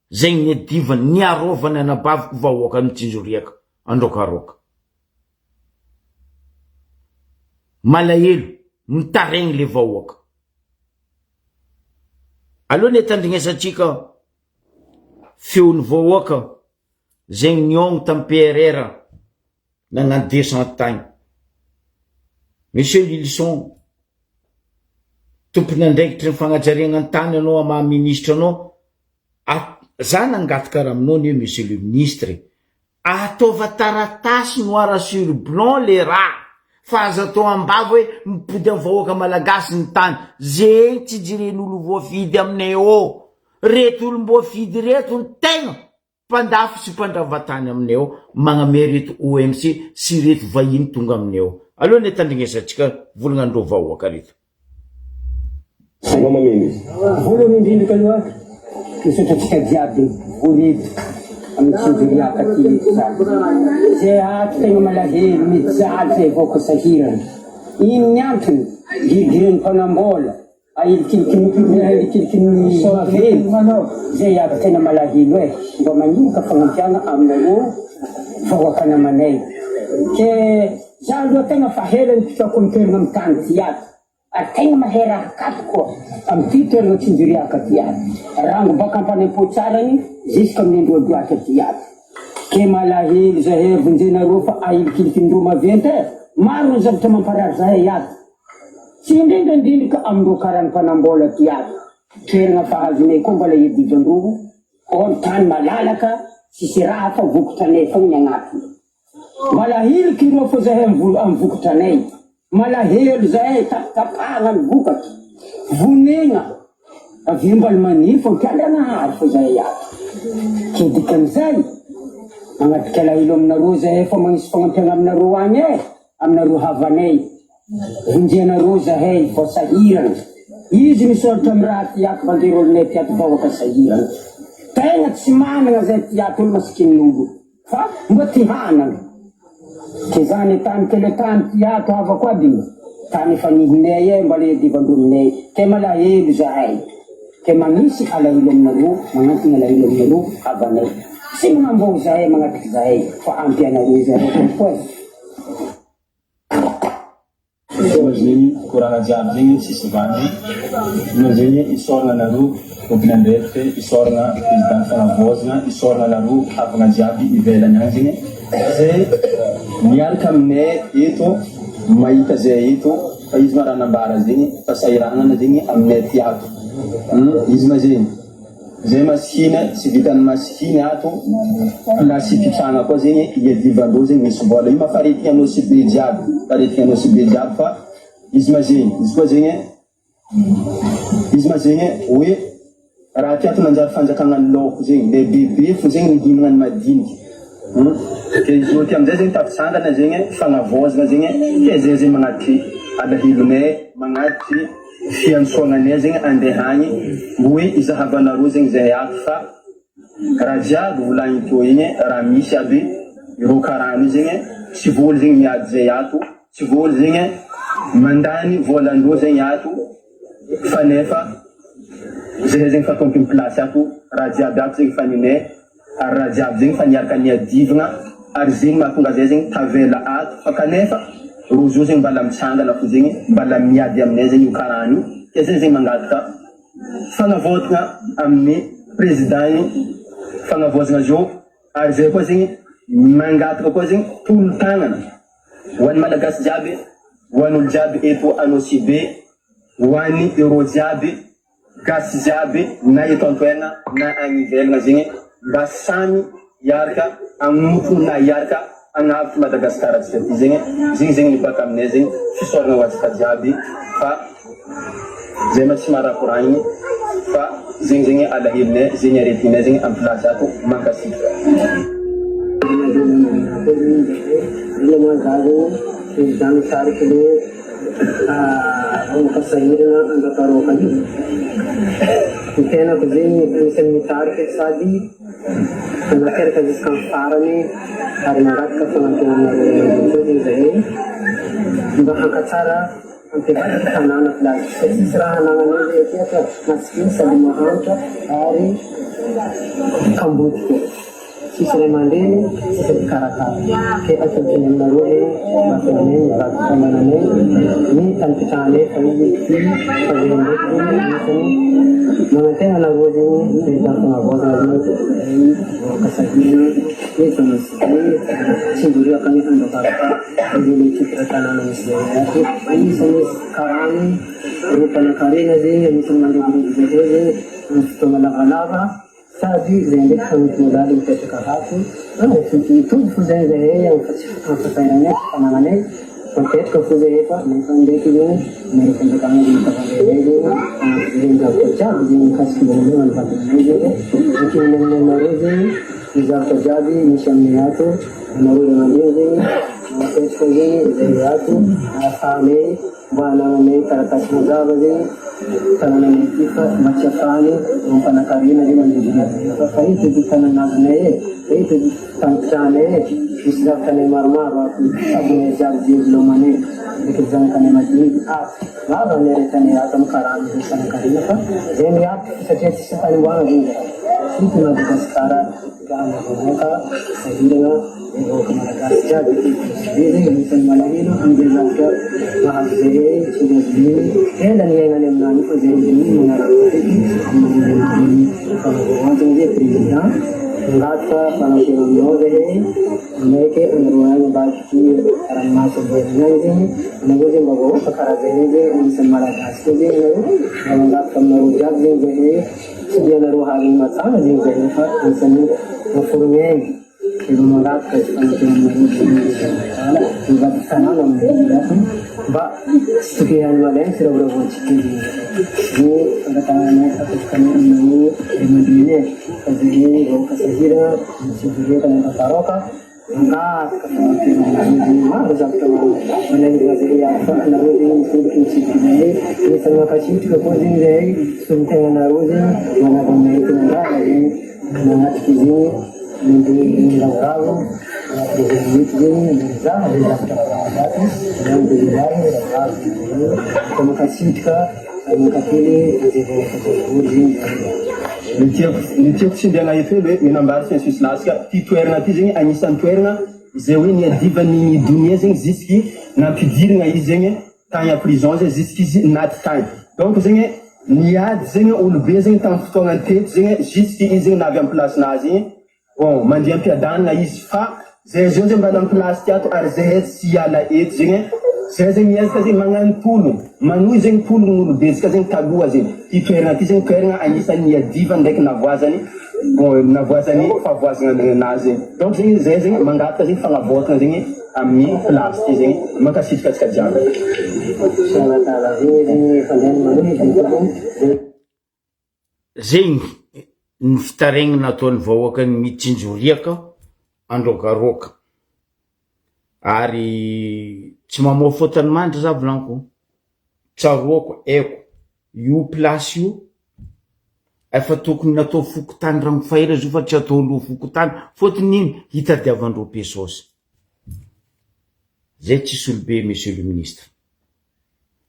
[SPEAKER 1] zay niadivany niarovany anabaviko vahoaka Mitsinjoriaka Androkaroka. Malahelo mitaregny le vahoaka. Aleo ne tandrignesantsika feon'ny vahoaka zegny niôgno tam PRR nagnano descente tagny. Monsieur Lilison, tompon'andraikitry ny fagnajariagna ny tany anao am maha ministre anao, za nangataka raha aminao anie monsieur le ministre e, ataova taratasy noir sur blanc le raha fa aza atao ambava hoe mipody am vahoaka malagasy ny tany, zegny tsy jeren'olo voafidy aminay ao, reto olom-boafidy reto ny tegna Mpandafo sy mpandrava tany aminay ao magname reto OMC sy reto vahiny tonga aminay ao. Aleo anie tandrignesantsika volagnan'ireo vahoaka reto.
[SPEAKER 2] Anao mameno izy.
[SPEAKER 3] Voalohany indrindra aloha misaotra antsika jiaby vory eto amin'ny tsinjoriaka aty eto zany. Zay ato tegna malahelo mijaly zay vahoaka sahirana. Ino ny antony? Girigirin'ny mpanambola. Ahilikiliky ny maventy zay aby tena malahelo eh mba magniraka fagnampiagna aminareo vahoaka namanay ke za aloha tegna fa hela nipitrako am toeragna am tany ty ato ary tegna mahay raha akato koa am ty toeragna tsinjoriaka ty ato rango baka ampanampotsarany jusque amin'ny androadroatra ty ato ke malahelo zahay vonjenareo fa ahilikilikin'ireo maventy eh maro ny zavatra mamparary zahay ato. Tsy indrindra indrindra ka amindreo karany mpanambola ty ato toeragna fa azonay koa mbola iadivandreo or tany malalaka tsisy raha fa vokotranay fogna ny agnatiny malahelo kireo fo zahay am vokotranay malahelo zahay tapatapahagna ny vokatra vonegna avy eo mbola maniry fo ampiandragnahary fo zahay ato ke dikan'izay magnadika alahelo aminareo zahay fa magnisy fagnampiagna aminareo agny e aminareo havanay Vonjenareo zahay vao sahirana. Izy misoratra am raha ty ato banderole-nay ty ato vahoaka sahirana. Tegna tsy managna zay ty ato olo masikin'olo fa mba ty hanagna. Ke zany tany kele tany ty ato havako aby igny tany efa nihinay e mbola iadivandrominay ke malahelo zahay ke magnisy alahelo aminareo magnantogna alahelo aminareo havanay. Tsy magnambao zahay magnatriky zahay fa ampy anareo zahay tompo e.
[SPEAKER 4] Soa zegny koragna jiaby zegny tsisy vandy ino zegny isaoragna anareo tompon'andraikitra isaoragna président fanavaozagna isaoragna anareo havagna jiaby ivelany agny zegny. Zay miaraka aminay eto mahita zay eto fa izy ma raha nambara zegny fa sahiranana zegny aminay aty ato izy ma zegny zay masikina tsy vitan'ny masikina ato place ipitrahana koa zegny iadivandreo zegny misy vola io ma faretigny Anosibe jiaby faretigny Anosibe jiaby fa izy ma zegny izy koa zegny Izy ma zegny hoe raha ty ato nanjary fanjakagna ny laoko zegny, le bebe fo zegny mihinagna ny madiniky hum, ke izy io ty amizay zegny tafitsangana zegny fagnavaozagna zegny ke zay zegny magnatitry alahelonay, magnatitry fiantsoagnanay zegny andeha agny hoe izahavanareo zegny zahay ato fa raha jiaby volagniny teo igny raha misy aby ireo karana io zegny tsy voly zegny miady zay ato. Tsy voly zegny eh, mandany volan-droa zegny ato fa nefa zahay zegny fa tompony place ato, raha jiaby ato zegny fa ninay ary raha jiaby zegny fa niaraka niadivagna ary zegny mahatonga zay zegny tavela ato fa kanefa roa zo zegny mbala mitsangana fo zegny mbala miady aminay zegny io karana io ke zay zegny mangataka fagnavaotagna amin'ny président io fagnavaozagna zo ary zay koa zegny mangataka koa zegny tolo-tagnana Ho an'ny Malagasy jiaby, ho an'olo jiaby eto Anosibe, ho an'ny Euro jiaby, Gasy jiaby na eto antoerana na agny ivelagna zegny mba samy hiaraka hagnotro na hiaraka hagnavotro Madagascar antsika ty zegny, zegny zegny ny baka aminay zegny, fisaoragna ho antsika jiaby fa zay ma tsy maharakoragny fa zegny zegny alahelonay, zegny aretinay zegny am place ato, mankasitraka.
[SPEAKER 3] Indrindra moa za zegny président mitariky le vahoaka sahirana Andrakaroka io. Ny tenako zegny anisan'ny mitarika sady manateraka jusqu'en farany ary mangataka fanampiana aminareo ray aman-dreny koa zegny zahay mba hankatsara hampiavaka tanàna village fa tsisy raha anagnanay zay aty fa masikiny sady mahantra ary kamboty koa. Tsisy ray aman-dreny, tsisy mpikarakara. Ke atolotray aminareo re mba ataonay ny vaky fanananay, ny tany pitrahanay fa izy ity fa zay ndraiky zegny anisany manantena anareo zegny président fagnavaozana zegny vahoaka sahirana eto Anosibe, Tsindroriaka ny Andravaraka ireo le titre tanàna misy zahay ato, anisany karana ireo mpanankarena zegny anisany mandroborobo zahay zegny amin'ny fotoagna lavalava. Sady izay ndraiky fa misy moraly mipetraka ato an! Mitovy fo zay zahay am fahasahiranay sy fanananay mipetraka fo zahay fa nefa ndraiky zegny nareo fanjakana zegny tavandray zegny zegny zavatra jiaby zegny mikasiky voalohany vadinanay zegny ankinina aminay nareo zegny ny zavatra jiaby misy aminay ato anareo ray aman-dreny zegny mapetraka zegny zahay ato ahafahanay Mba hanananay taratasy mazava zegny tanananay aty fa mba tsy afahany mampanakarena zegny amizay fa fa eto edy tanana azonay e, eto edy tany pitrahanay e, misy zavatra anay maromaro ato sabonay jiaby diezilomanay ndraiky zanakanay madiniky ato maro raha niaretanay ato amy karana zay mpanakarena fa zay miato satria tsisy tany omboagna zegny zahay ito Madagasikara Gana vahoaka sahirana ny vahoaka malagasy jiaby eto Nosy Be zegny anisan'ny malahelo amizay zavatra mahazo zahay tsy mba azo mino ela niaignany aminany io fa zay zegny magnaraka akaiky amin'ny fanavaoantana zay président mangataka fanampiana aminao zahay manaiky anareo agny ambadiky ranomasy ambony agny zegny anareo zegny mba vahoaka karaha zahay zegny anisan'ny malagasy koa zegny anareo mba mangataka aminareo jiaby zegny zahay Tsy dia nareo haregny matsara zegny zahay fa anisan'ny maforogny aigny ireo mangataka izy fanantenanareo zegny ala mivadiky tanàna aminay aty mba tsy tokony ihany malaigny firavoravoantsika zegny zegny fangatahanay apetrakanay aminareo ray aman-dreny e fa zahay vahoaka sahiragna tsy voahetra mankafaroka Mangataka fanampiana aminareo zegny maro zavatra manahirana zahay ato fa anareo zegny mitodika mitsidika zahay anisan'ny mankasitraka koa zegny zahay solontegnanareo zegny manava aminay eto Mandrara zegny manatrika zegny mandeha miravoravo anaty réseau eto zegny mizaha ze zavatra mivoaka ato miara miravoravo fa mankasitraka ary mankatelo an'izay vahoaka voavory zegny zahay.
[SPEAKER 4] Ny tiako ny tiako tsindriana eto hely hoe Menambary sy Ansus Lasika ty toerana ty zegny agnisan'ny toerana izay hoe niadivan'ny donia zegny jusky nampidirigna izy zegny tagny à prison zay jusky izy naty tagny donc zegny niady zegny olobe zegny tamin'ny fotoagnany teto zegny jusky izy zegny navy amy place nazy igny Bon, mandeha am-piadanana izy fa Zay zao zay mbala am place ty ato ary zahay tsy hiala eto zegny e, zay zegny miezaka zegny magnano tologno, manohy zegny tologno n'olobetsika zegny taloha zegny, ty toeragna ty zegny toeragna agnisan'ny niadivany ndraiky navoazany bon navoazany fahavoazagna anazy zegny, donc zegny zay zegny mangataka zegny fagnavaotagna zegny amin'ny place ty zegny, mankasitraka antsika jiaby.
[SPEAKER 1] Zegny ny fitaraigna nataon'ny vahoakan'i Mitsinjoriaka Androgaroaka ary tsy mamoa fotony mandry za volaniko, tsaroako haiko io place io efa tokony natao fokontany Rangofahera izy io fa tsy atao loha fokontany fôtony ino hitadiavandreo pesôsy, zay tsisy olobe monsieur le ministre.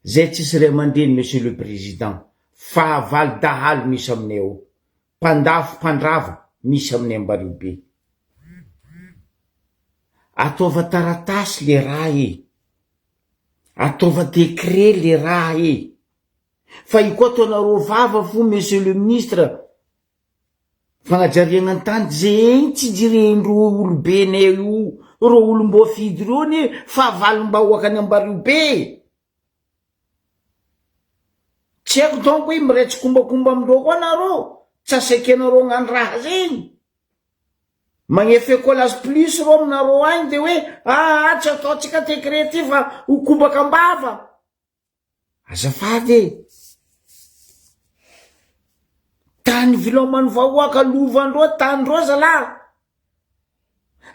[SPEAKER 1] Zay tsisy ray aman-dreny Monsieur le Président, fahavalo dahalo misy aminay ao, mpandafo mpandrava misy aminay Ambariobe. Ataova taratasy le raha e! Ataova décret le raha e! Fa io koa ataonareo vava fo Monsieur le Ministre, Fagnajariagna ny tany zegny tsy jiren'ireo olobenay io, ireo olom-boafidy ireo anie fahavalom-bahoakan'i Ambariobe e! Tsy haiko donc hoe miray tsikombakomba amindreo koa nareo, tsy asekenareo hagnano raha zegny. Magnefa écolage plus reo aminareo agny de hoe aa tsy ataontsika décret ty fa ho kobaka am-bava. Azafady e! Tany viloman'ny vahoaka lovandreo tany reo zalah!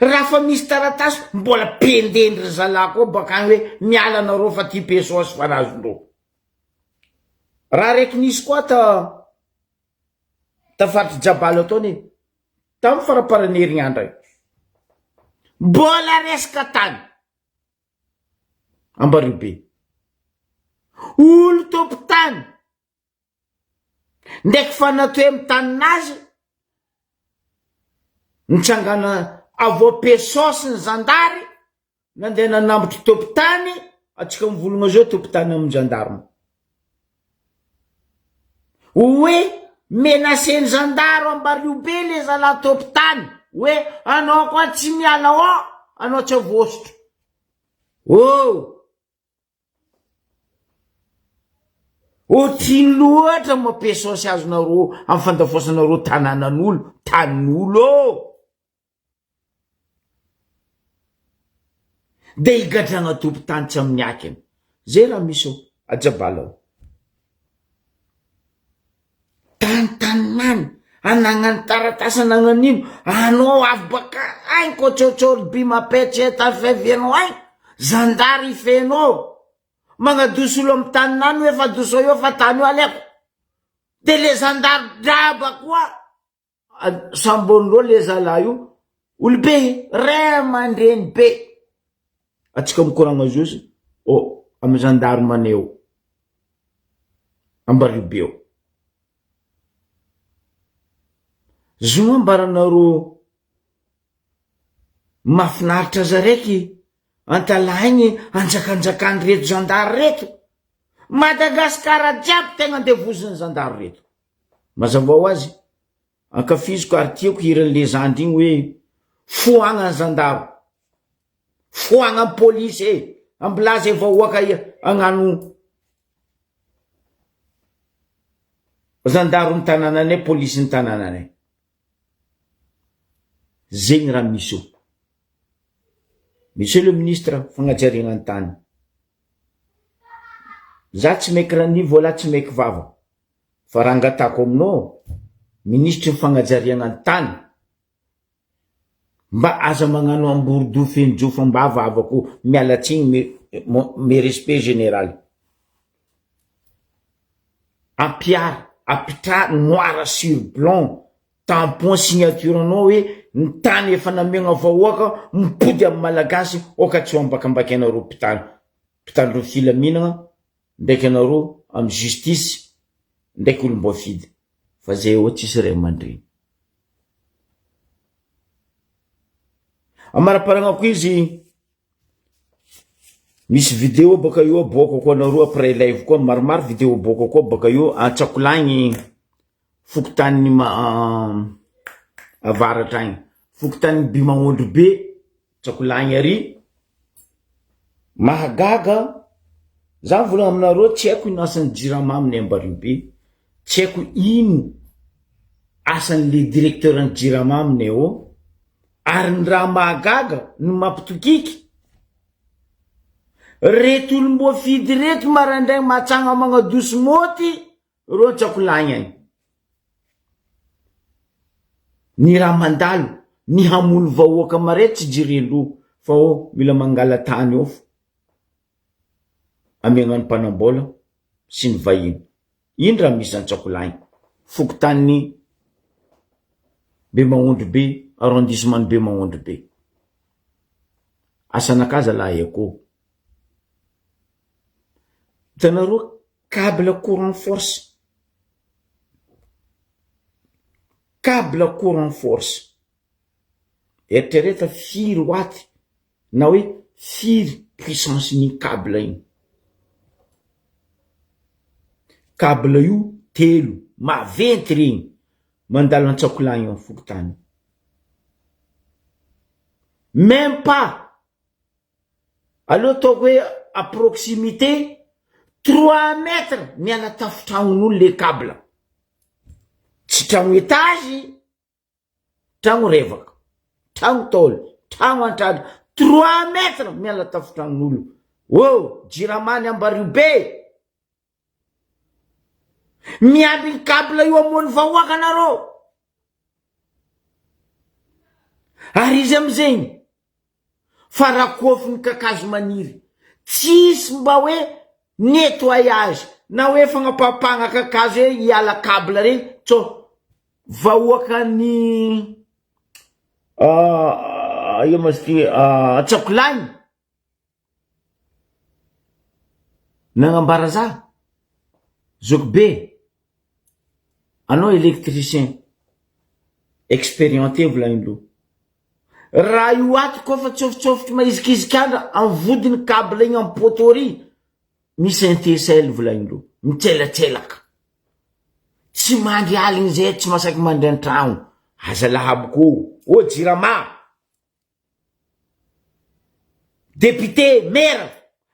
[SPEAKER 1] Raha fa misy taratasy mbola pendendry zalah koa bakany hoe miala nareo fa ty pesos fa nazondreo. Raha raiky nisy koa ta ta faritry Jabalo ataony e! Tamy faraparan'ny herignandro io. Mbola resaka tany. Ambariobe. Olo tompon-tany ndraiky fa natoe amy taninazy nitsangana avoa pesosy ny zandary nandeha nanambotry tompon-tany atsika mivolagna zao tompon-tany amy gendarme hoe menaceny zandaro Ambariobe le zalahy tompon-tany hoe anao koa tsy miala ao anao tsy avoasotro Oh! Otrino loatra mampiasaosy azonareo am fandafoasanareo tananan'olo, tanin'olo ô! De higadragna tompon-tany tsy amin'ny akiny. Zay raha misy ao, ajabala ao. Tany taninany, anagnany taratasy anagnany ino, anao avy baka agny ko tsôtsôry by mapetsy tany fiavianao agny, zandary ifenao, magnadoso olo amy taninany hoe fa adoso eo fa tany io aleko, de le zandary draba koa Sambon'ireo le zalahy io, olobe ray aman-dreny be, atsika mikoragna zao izy oh amy gendarme anay ao Ambariobe ao, zoma ambaranareo mahafinaritra aza raiky Antalahaigny anjakanjakan'ny reto zandary reto, Madagasikara jiaby tegna andevozin'ny zandary reto. Mazava ho azy, ankafiziko ary tiako hiran'le zandry igny hoe foagna ny zandaro, foagna ny polisy e, ambilà zay vahoaka hagnano zandaron'ny tanànanay, polisin'ny tanànanay. Zegny raha misy eo. Monsieur le ministre, fagnajariagna ny tany. Za tsy maiky ranivo wala tsy maiky vava. Fa raha angatahako aminao, minisitry ny fagnajariagna ny tany, mba aza magnano amborodoha feno jofo am-bava havako miala tsiny mes mes respect général. Ampiara, apitraha noir sur blanc, tampon signature anao hoe ny tany efa namegna vahoaka mipody amin'ny malagasy aoka tsy ho ambakambakainareo mpitandro mpitandro ny filaminagna ndraiky anareo amy justice ndraiky olomboafidy fa zay eo tsisy ray aman-dreny. Amaraparagna izy misy video baka eo aboakako anareo après live koa maromaro video aboakako koa baka eo antsakolagny fokontany avaratra agny fokontany Bimagnondry be. Tsakolagny ary. Mahagaga, za mivolagna aminareo tsy haiko ino asan'ny jirama aminay Ambaribe, tsy haiko ino asan'le directeur ny jirama aminay ao, ary ny raha mahagaga no mampitokiky, reto olom-boafidy reto maraindraigny mahatsagna magnadoso môty Reo an-tsakolagny agny. Ny raha mandalo, ny hamono vahoaka mare tsy jerendreo fa ô mila mangala tany ao fo amiagna ny mpanambola sy ny vahiny. Ino raha misy an-tsakolagny? Fokotanin'i Bemaondry be, arrondissement ny Bemaondry be. Asanakahy zalahy akô. Hitanareo Cable courant force, cable courant force, eritrereto firy watt na hoe firy puissance n'iny cable iny, cable io telo maventy regny mandalo an-tsakolagny eo am fokontany, même pas. Aleo ataoko hoe à proximité trois mètres miala tafotragnon'olo le câble, tsy tragno étage, tragno revaka, tragno tôle, tragno antrano, trois mètres miala tafotragnon'olo, oh jirama ny Ambaribe! Miambigny câble io amono vahoaka nareo, ary izy amizegny fa rakofiny kakazo maniry, tsisy mba hoe nettoyage na hoe fagnapapahana kakazo hoe hiala cable regny tsô vahoakan'ny ino ma izy ty Antsakolagny nagnambara za zoky be anao électricien expérimenté volagnindreo raha io ato koa fa tsofitsofitry mahizikiziky andra amy vodiny cable igny amy poteau ry misy intesel volagnindreo mitselatselaka tsy mandry aligny zay tsy masaky mandry antragno aza lahaboko ô jirama Député, maire,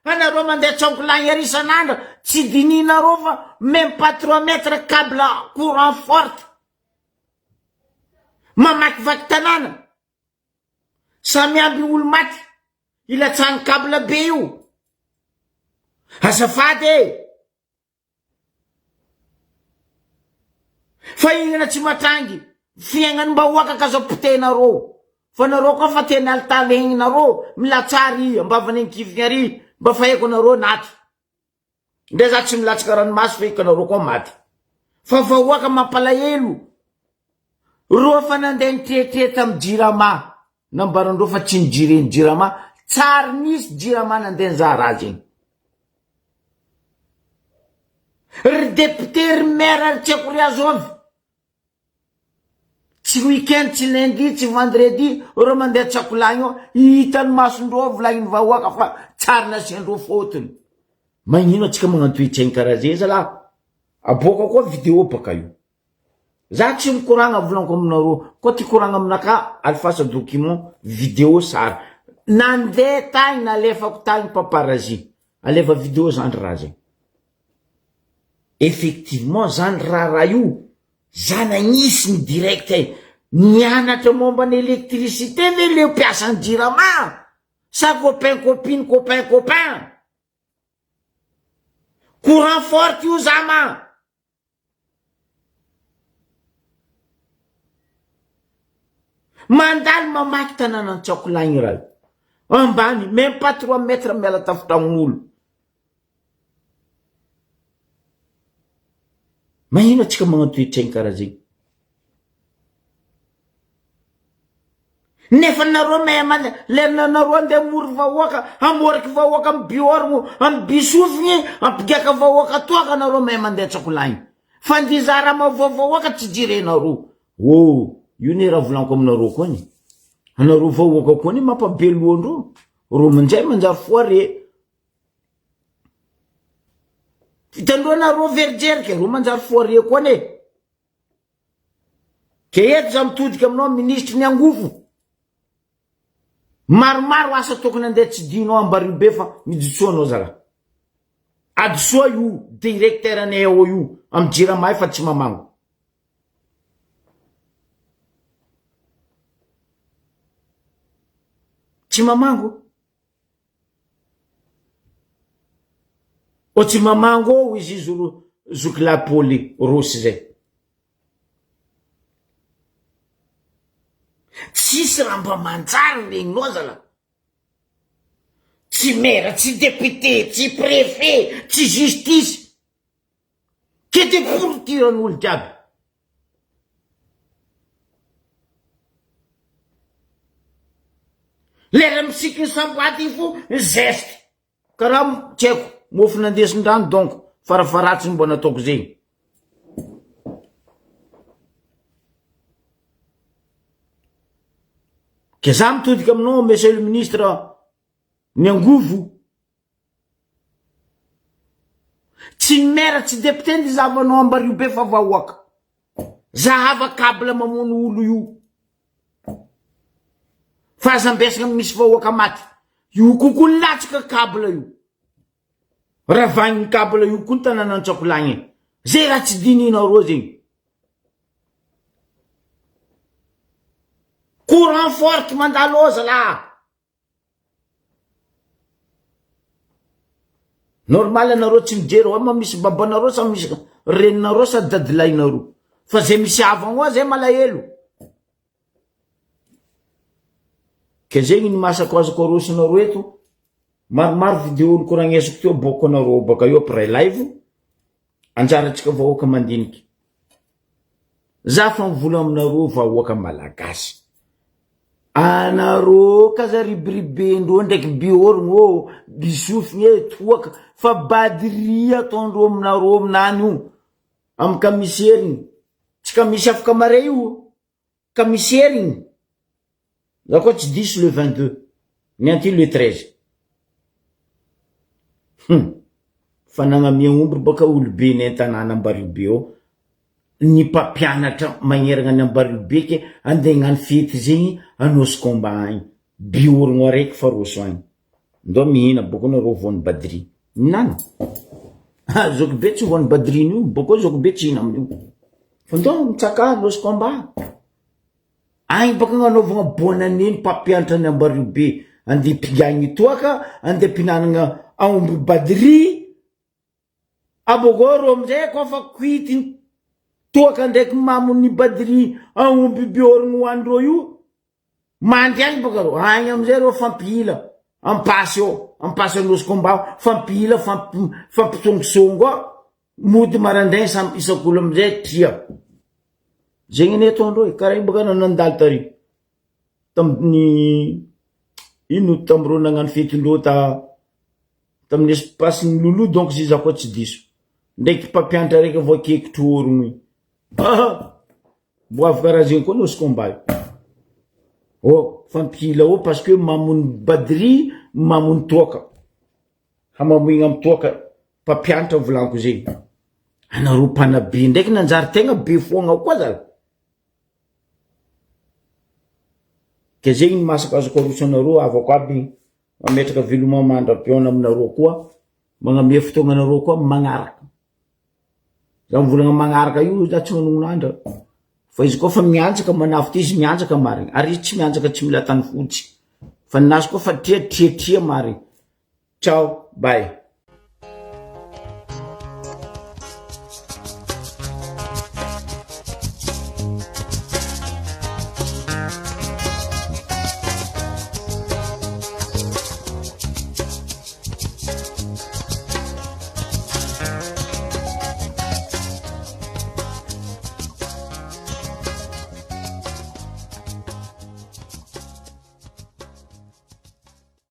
[SPEAKER 1] anareo mandeha tsaokolagny ary isan'andro tsy dinihinareo fa même pas trois mètres câble courant forte mamakivaky tanàna samy ambiny olo maty ilatsahan'ny câble be io azafady e! Fa inona tsy matrangy fiaignan'mbahoaka ka zao potehinareo fa nareo koa fa tena alitalegninareo milatsaha ary ambavany ankiviny ary mba fa haiko nareo naty ndre za tsy milatsaka ranomaso fa haiko nareo koa maty fa vahoaka mampalahelo reo fa nandeha nitretre tamy jirama nambarandreo fa tsy nijireny jirama tsary nisy jirama nandeha nizaha raha zegny Ry député ry maire ry tsy haiko ry azovy tsy week-end tsy lundi tsy vendredi reo mandeha tsakolagny eo hitan'ny masondreo volagniny vahoaka fa tsary nasiandreo fotony magnino atsika magnano toetsaigny karaha zay zalahy aboaka koa vidéo baka io za tsy mikoragna volaniko aminareo koa ty koragna aminakahy alefasa document vidéo sary nandeha tagny nalefako tagny paparazzi Alefa video zany raha zay. Effectivement zany raharaha io za nagnisy ny direct e, nianatra momba ny électricité ve le mpiasan'ny jirama sa copain copine copain copain? Courant forte io zama. Mandalo mamaky tanàna an-tsakolagny iray. Ambany, même pas trois mètres miala tafotragn'olo. Magnino atsika magnano toe-tsaigny karaha zegny? Nefa nareo mahay mande, lernanareo andeha hamory vahoaka, hamoriky vahoaka amy biorgno, amy bisofigny, hampigaka vahoaka toaka nareo mahay mandeha tsakolagny. Fa ndizara raha mahavoa vahoaka tsy jirenareo. Oh, io ne raha volaniko aminareo koa ny. Anareo vahoaka koa ny mampabe lohandreo. Reo minjay manjary foire. Hitandreo nareo verijerika, reo manjary foire koa ne. Ke eto za mitodika aminao minisitry ny angofo. Maromaro asa tokony andeha tsidinao Ambariho be fa mijotsoa anao zalahy. Adisoa io directeur anay ao io am jirama io fa tsy mamango. Tsy mamango. O tsy mamango ao izy izy zokilahy Paoly Rosy zay. Tsisy raha mba manjary regninao zalahy. Tsy maire, tsy député, tsy préfet, tsy justice. Ke de pourtiran'olo jiaby. Lera misikiny samboady iny fo zeste. Karaha tsy haiko, mofo nandesin-drano donc farafaharatsiny mbo nataoko zegny. Ke za mitodika aminao monsieur le ministre ny angovo. Tsy ny maire tsy député ny zavanao ambario be fa vahoaka. Zahava câble mamono olo io. Fa aza ambesagna misy vahoaka maty. Io kokoa latsaka câble io. Ravagny câble io koa ny tanàna Antsakolagny. Zay raha tsy dinihinareo zegny. Courant forte mandalo ao zalahy. Normal anareo tsy mijery ao ma misy babanareo sa misy reninareo sa dadilahinareo. Fa zay misy havagna ao zay malahelo. Ke zegny ny masako azoko arosonareo eto, maromaro video nikoragnesiko teo aboako anareo ao baka eo après live, anjarantsika vahoaka mandiniky. Za fa mivola aminareo vahoaka malagasy. Anareo kaza ribiribendreo ndraiky be orogno ô, be sofigny e, toaka, fa badiria ataondreo aminareo aminany io, amy kamiserigny, tsy kamisy afaka mare io. Ka misy heriny, za koa tsy diso le 22, ny anty le 13. Hum, fa nagnamia omby baka olobe ny an-tanàna Ambaribe ao, ny mpampianatra magneragna ny Ambaribe ke andeha hagnano fety zegny Anôsy Combat agny, by orogno araiky fa roso agny. Ndao mihina bôka nareo voan'ny badri. Mihinana. Ah, zokibe tsy voan'ny badrin'io, bôka zokibe tsy hihina amin'io. Fa ndao mitsakà Nosy Combat. Agny bôka agnanaovagna bonne année ny mpampianatra ny Ambariobe. Andeha mpigagny toaka, andeha mpinanagna aomby badri. Abôkô rô amizay kôfa kwity ny toaka ndraiky mamon'ny badri aomby be orogno hoanindrô io. Mandry agny bôka rô, agny amizay rô fampihila ampasy eo, ampasy Anosy Combat, fampihila fampisongisongo ao, mody marandraigny samy isak'olo amizay tria. Zegny anie ataondreo e, karaha igny bôka anao nandalo tary tamin'ny ino tamin'ireo nagnano fetindreo ta tamin'ny espace ny lolo donc izy za koa tsy diso, ndraiky mpampianatra raiky voakekitry orogno igny. Mbo avy karaha zegny koa nosy combat io. Oh, fampihila oh parce que mamony badri, mamony toaka. Hamamoigna amy toaka, mpampianatra volaniko zegny. Anareo mpanabe ndraiky nanjary tegna be foagna koa zala. Ke zegny ny masaka azoko aroso anareo havako aby mametraka veloma mandra-pihaona aminareo koa, magnamia fotoagna anareo koa magnaraka. Za mivolagna magnaraka io za tsy manognona andra fa izy koa fa mianjaka manavotra izy mianjaka marigny ary izy tsy mianjaka tsy mila tany fotsy fa ninazy koa fa tria tria tria marigny ciao bye.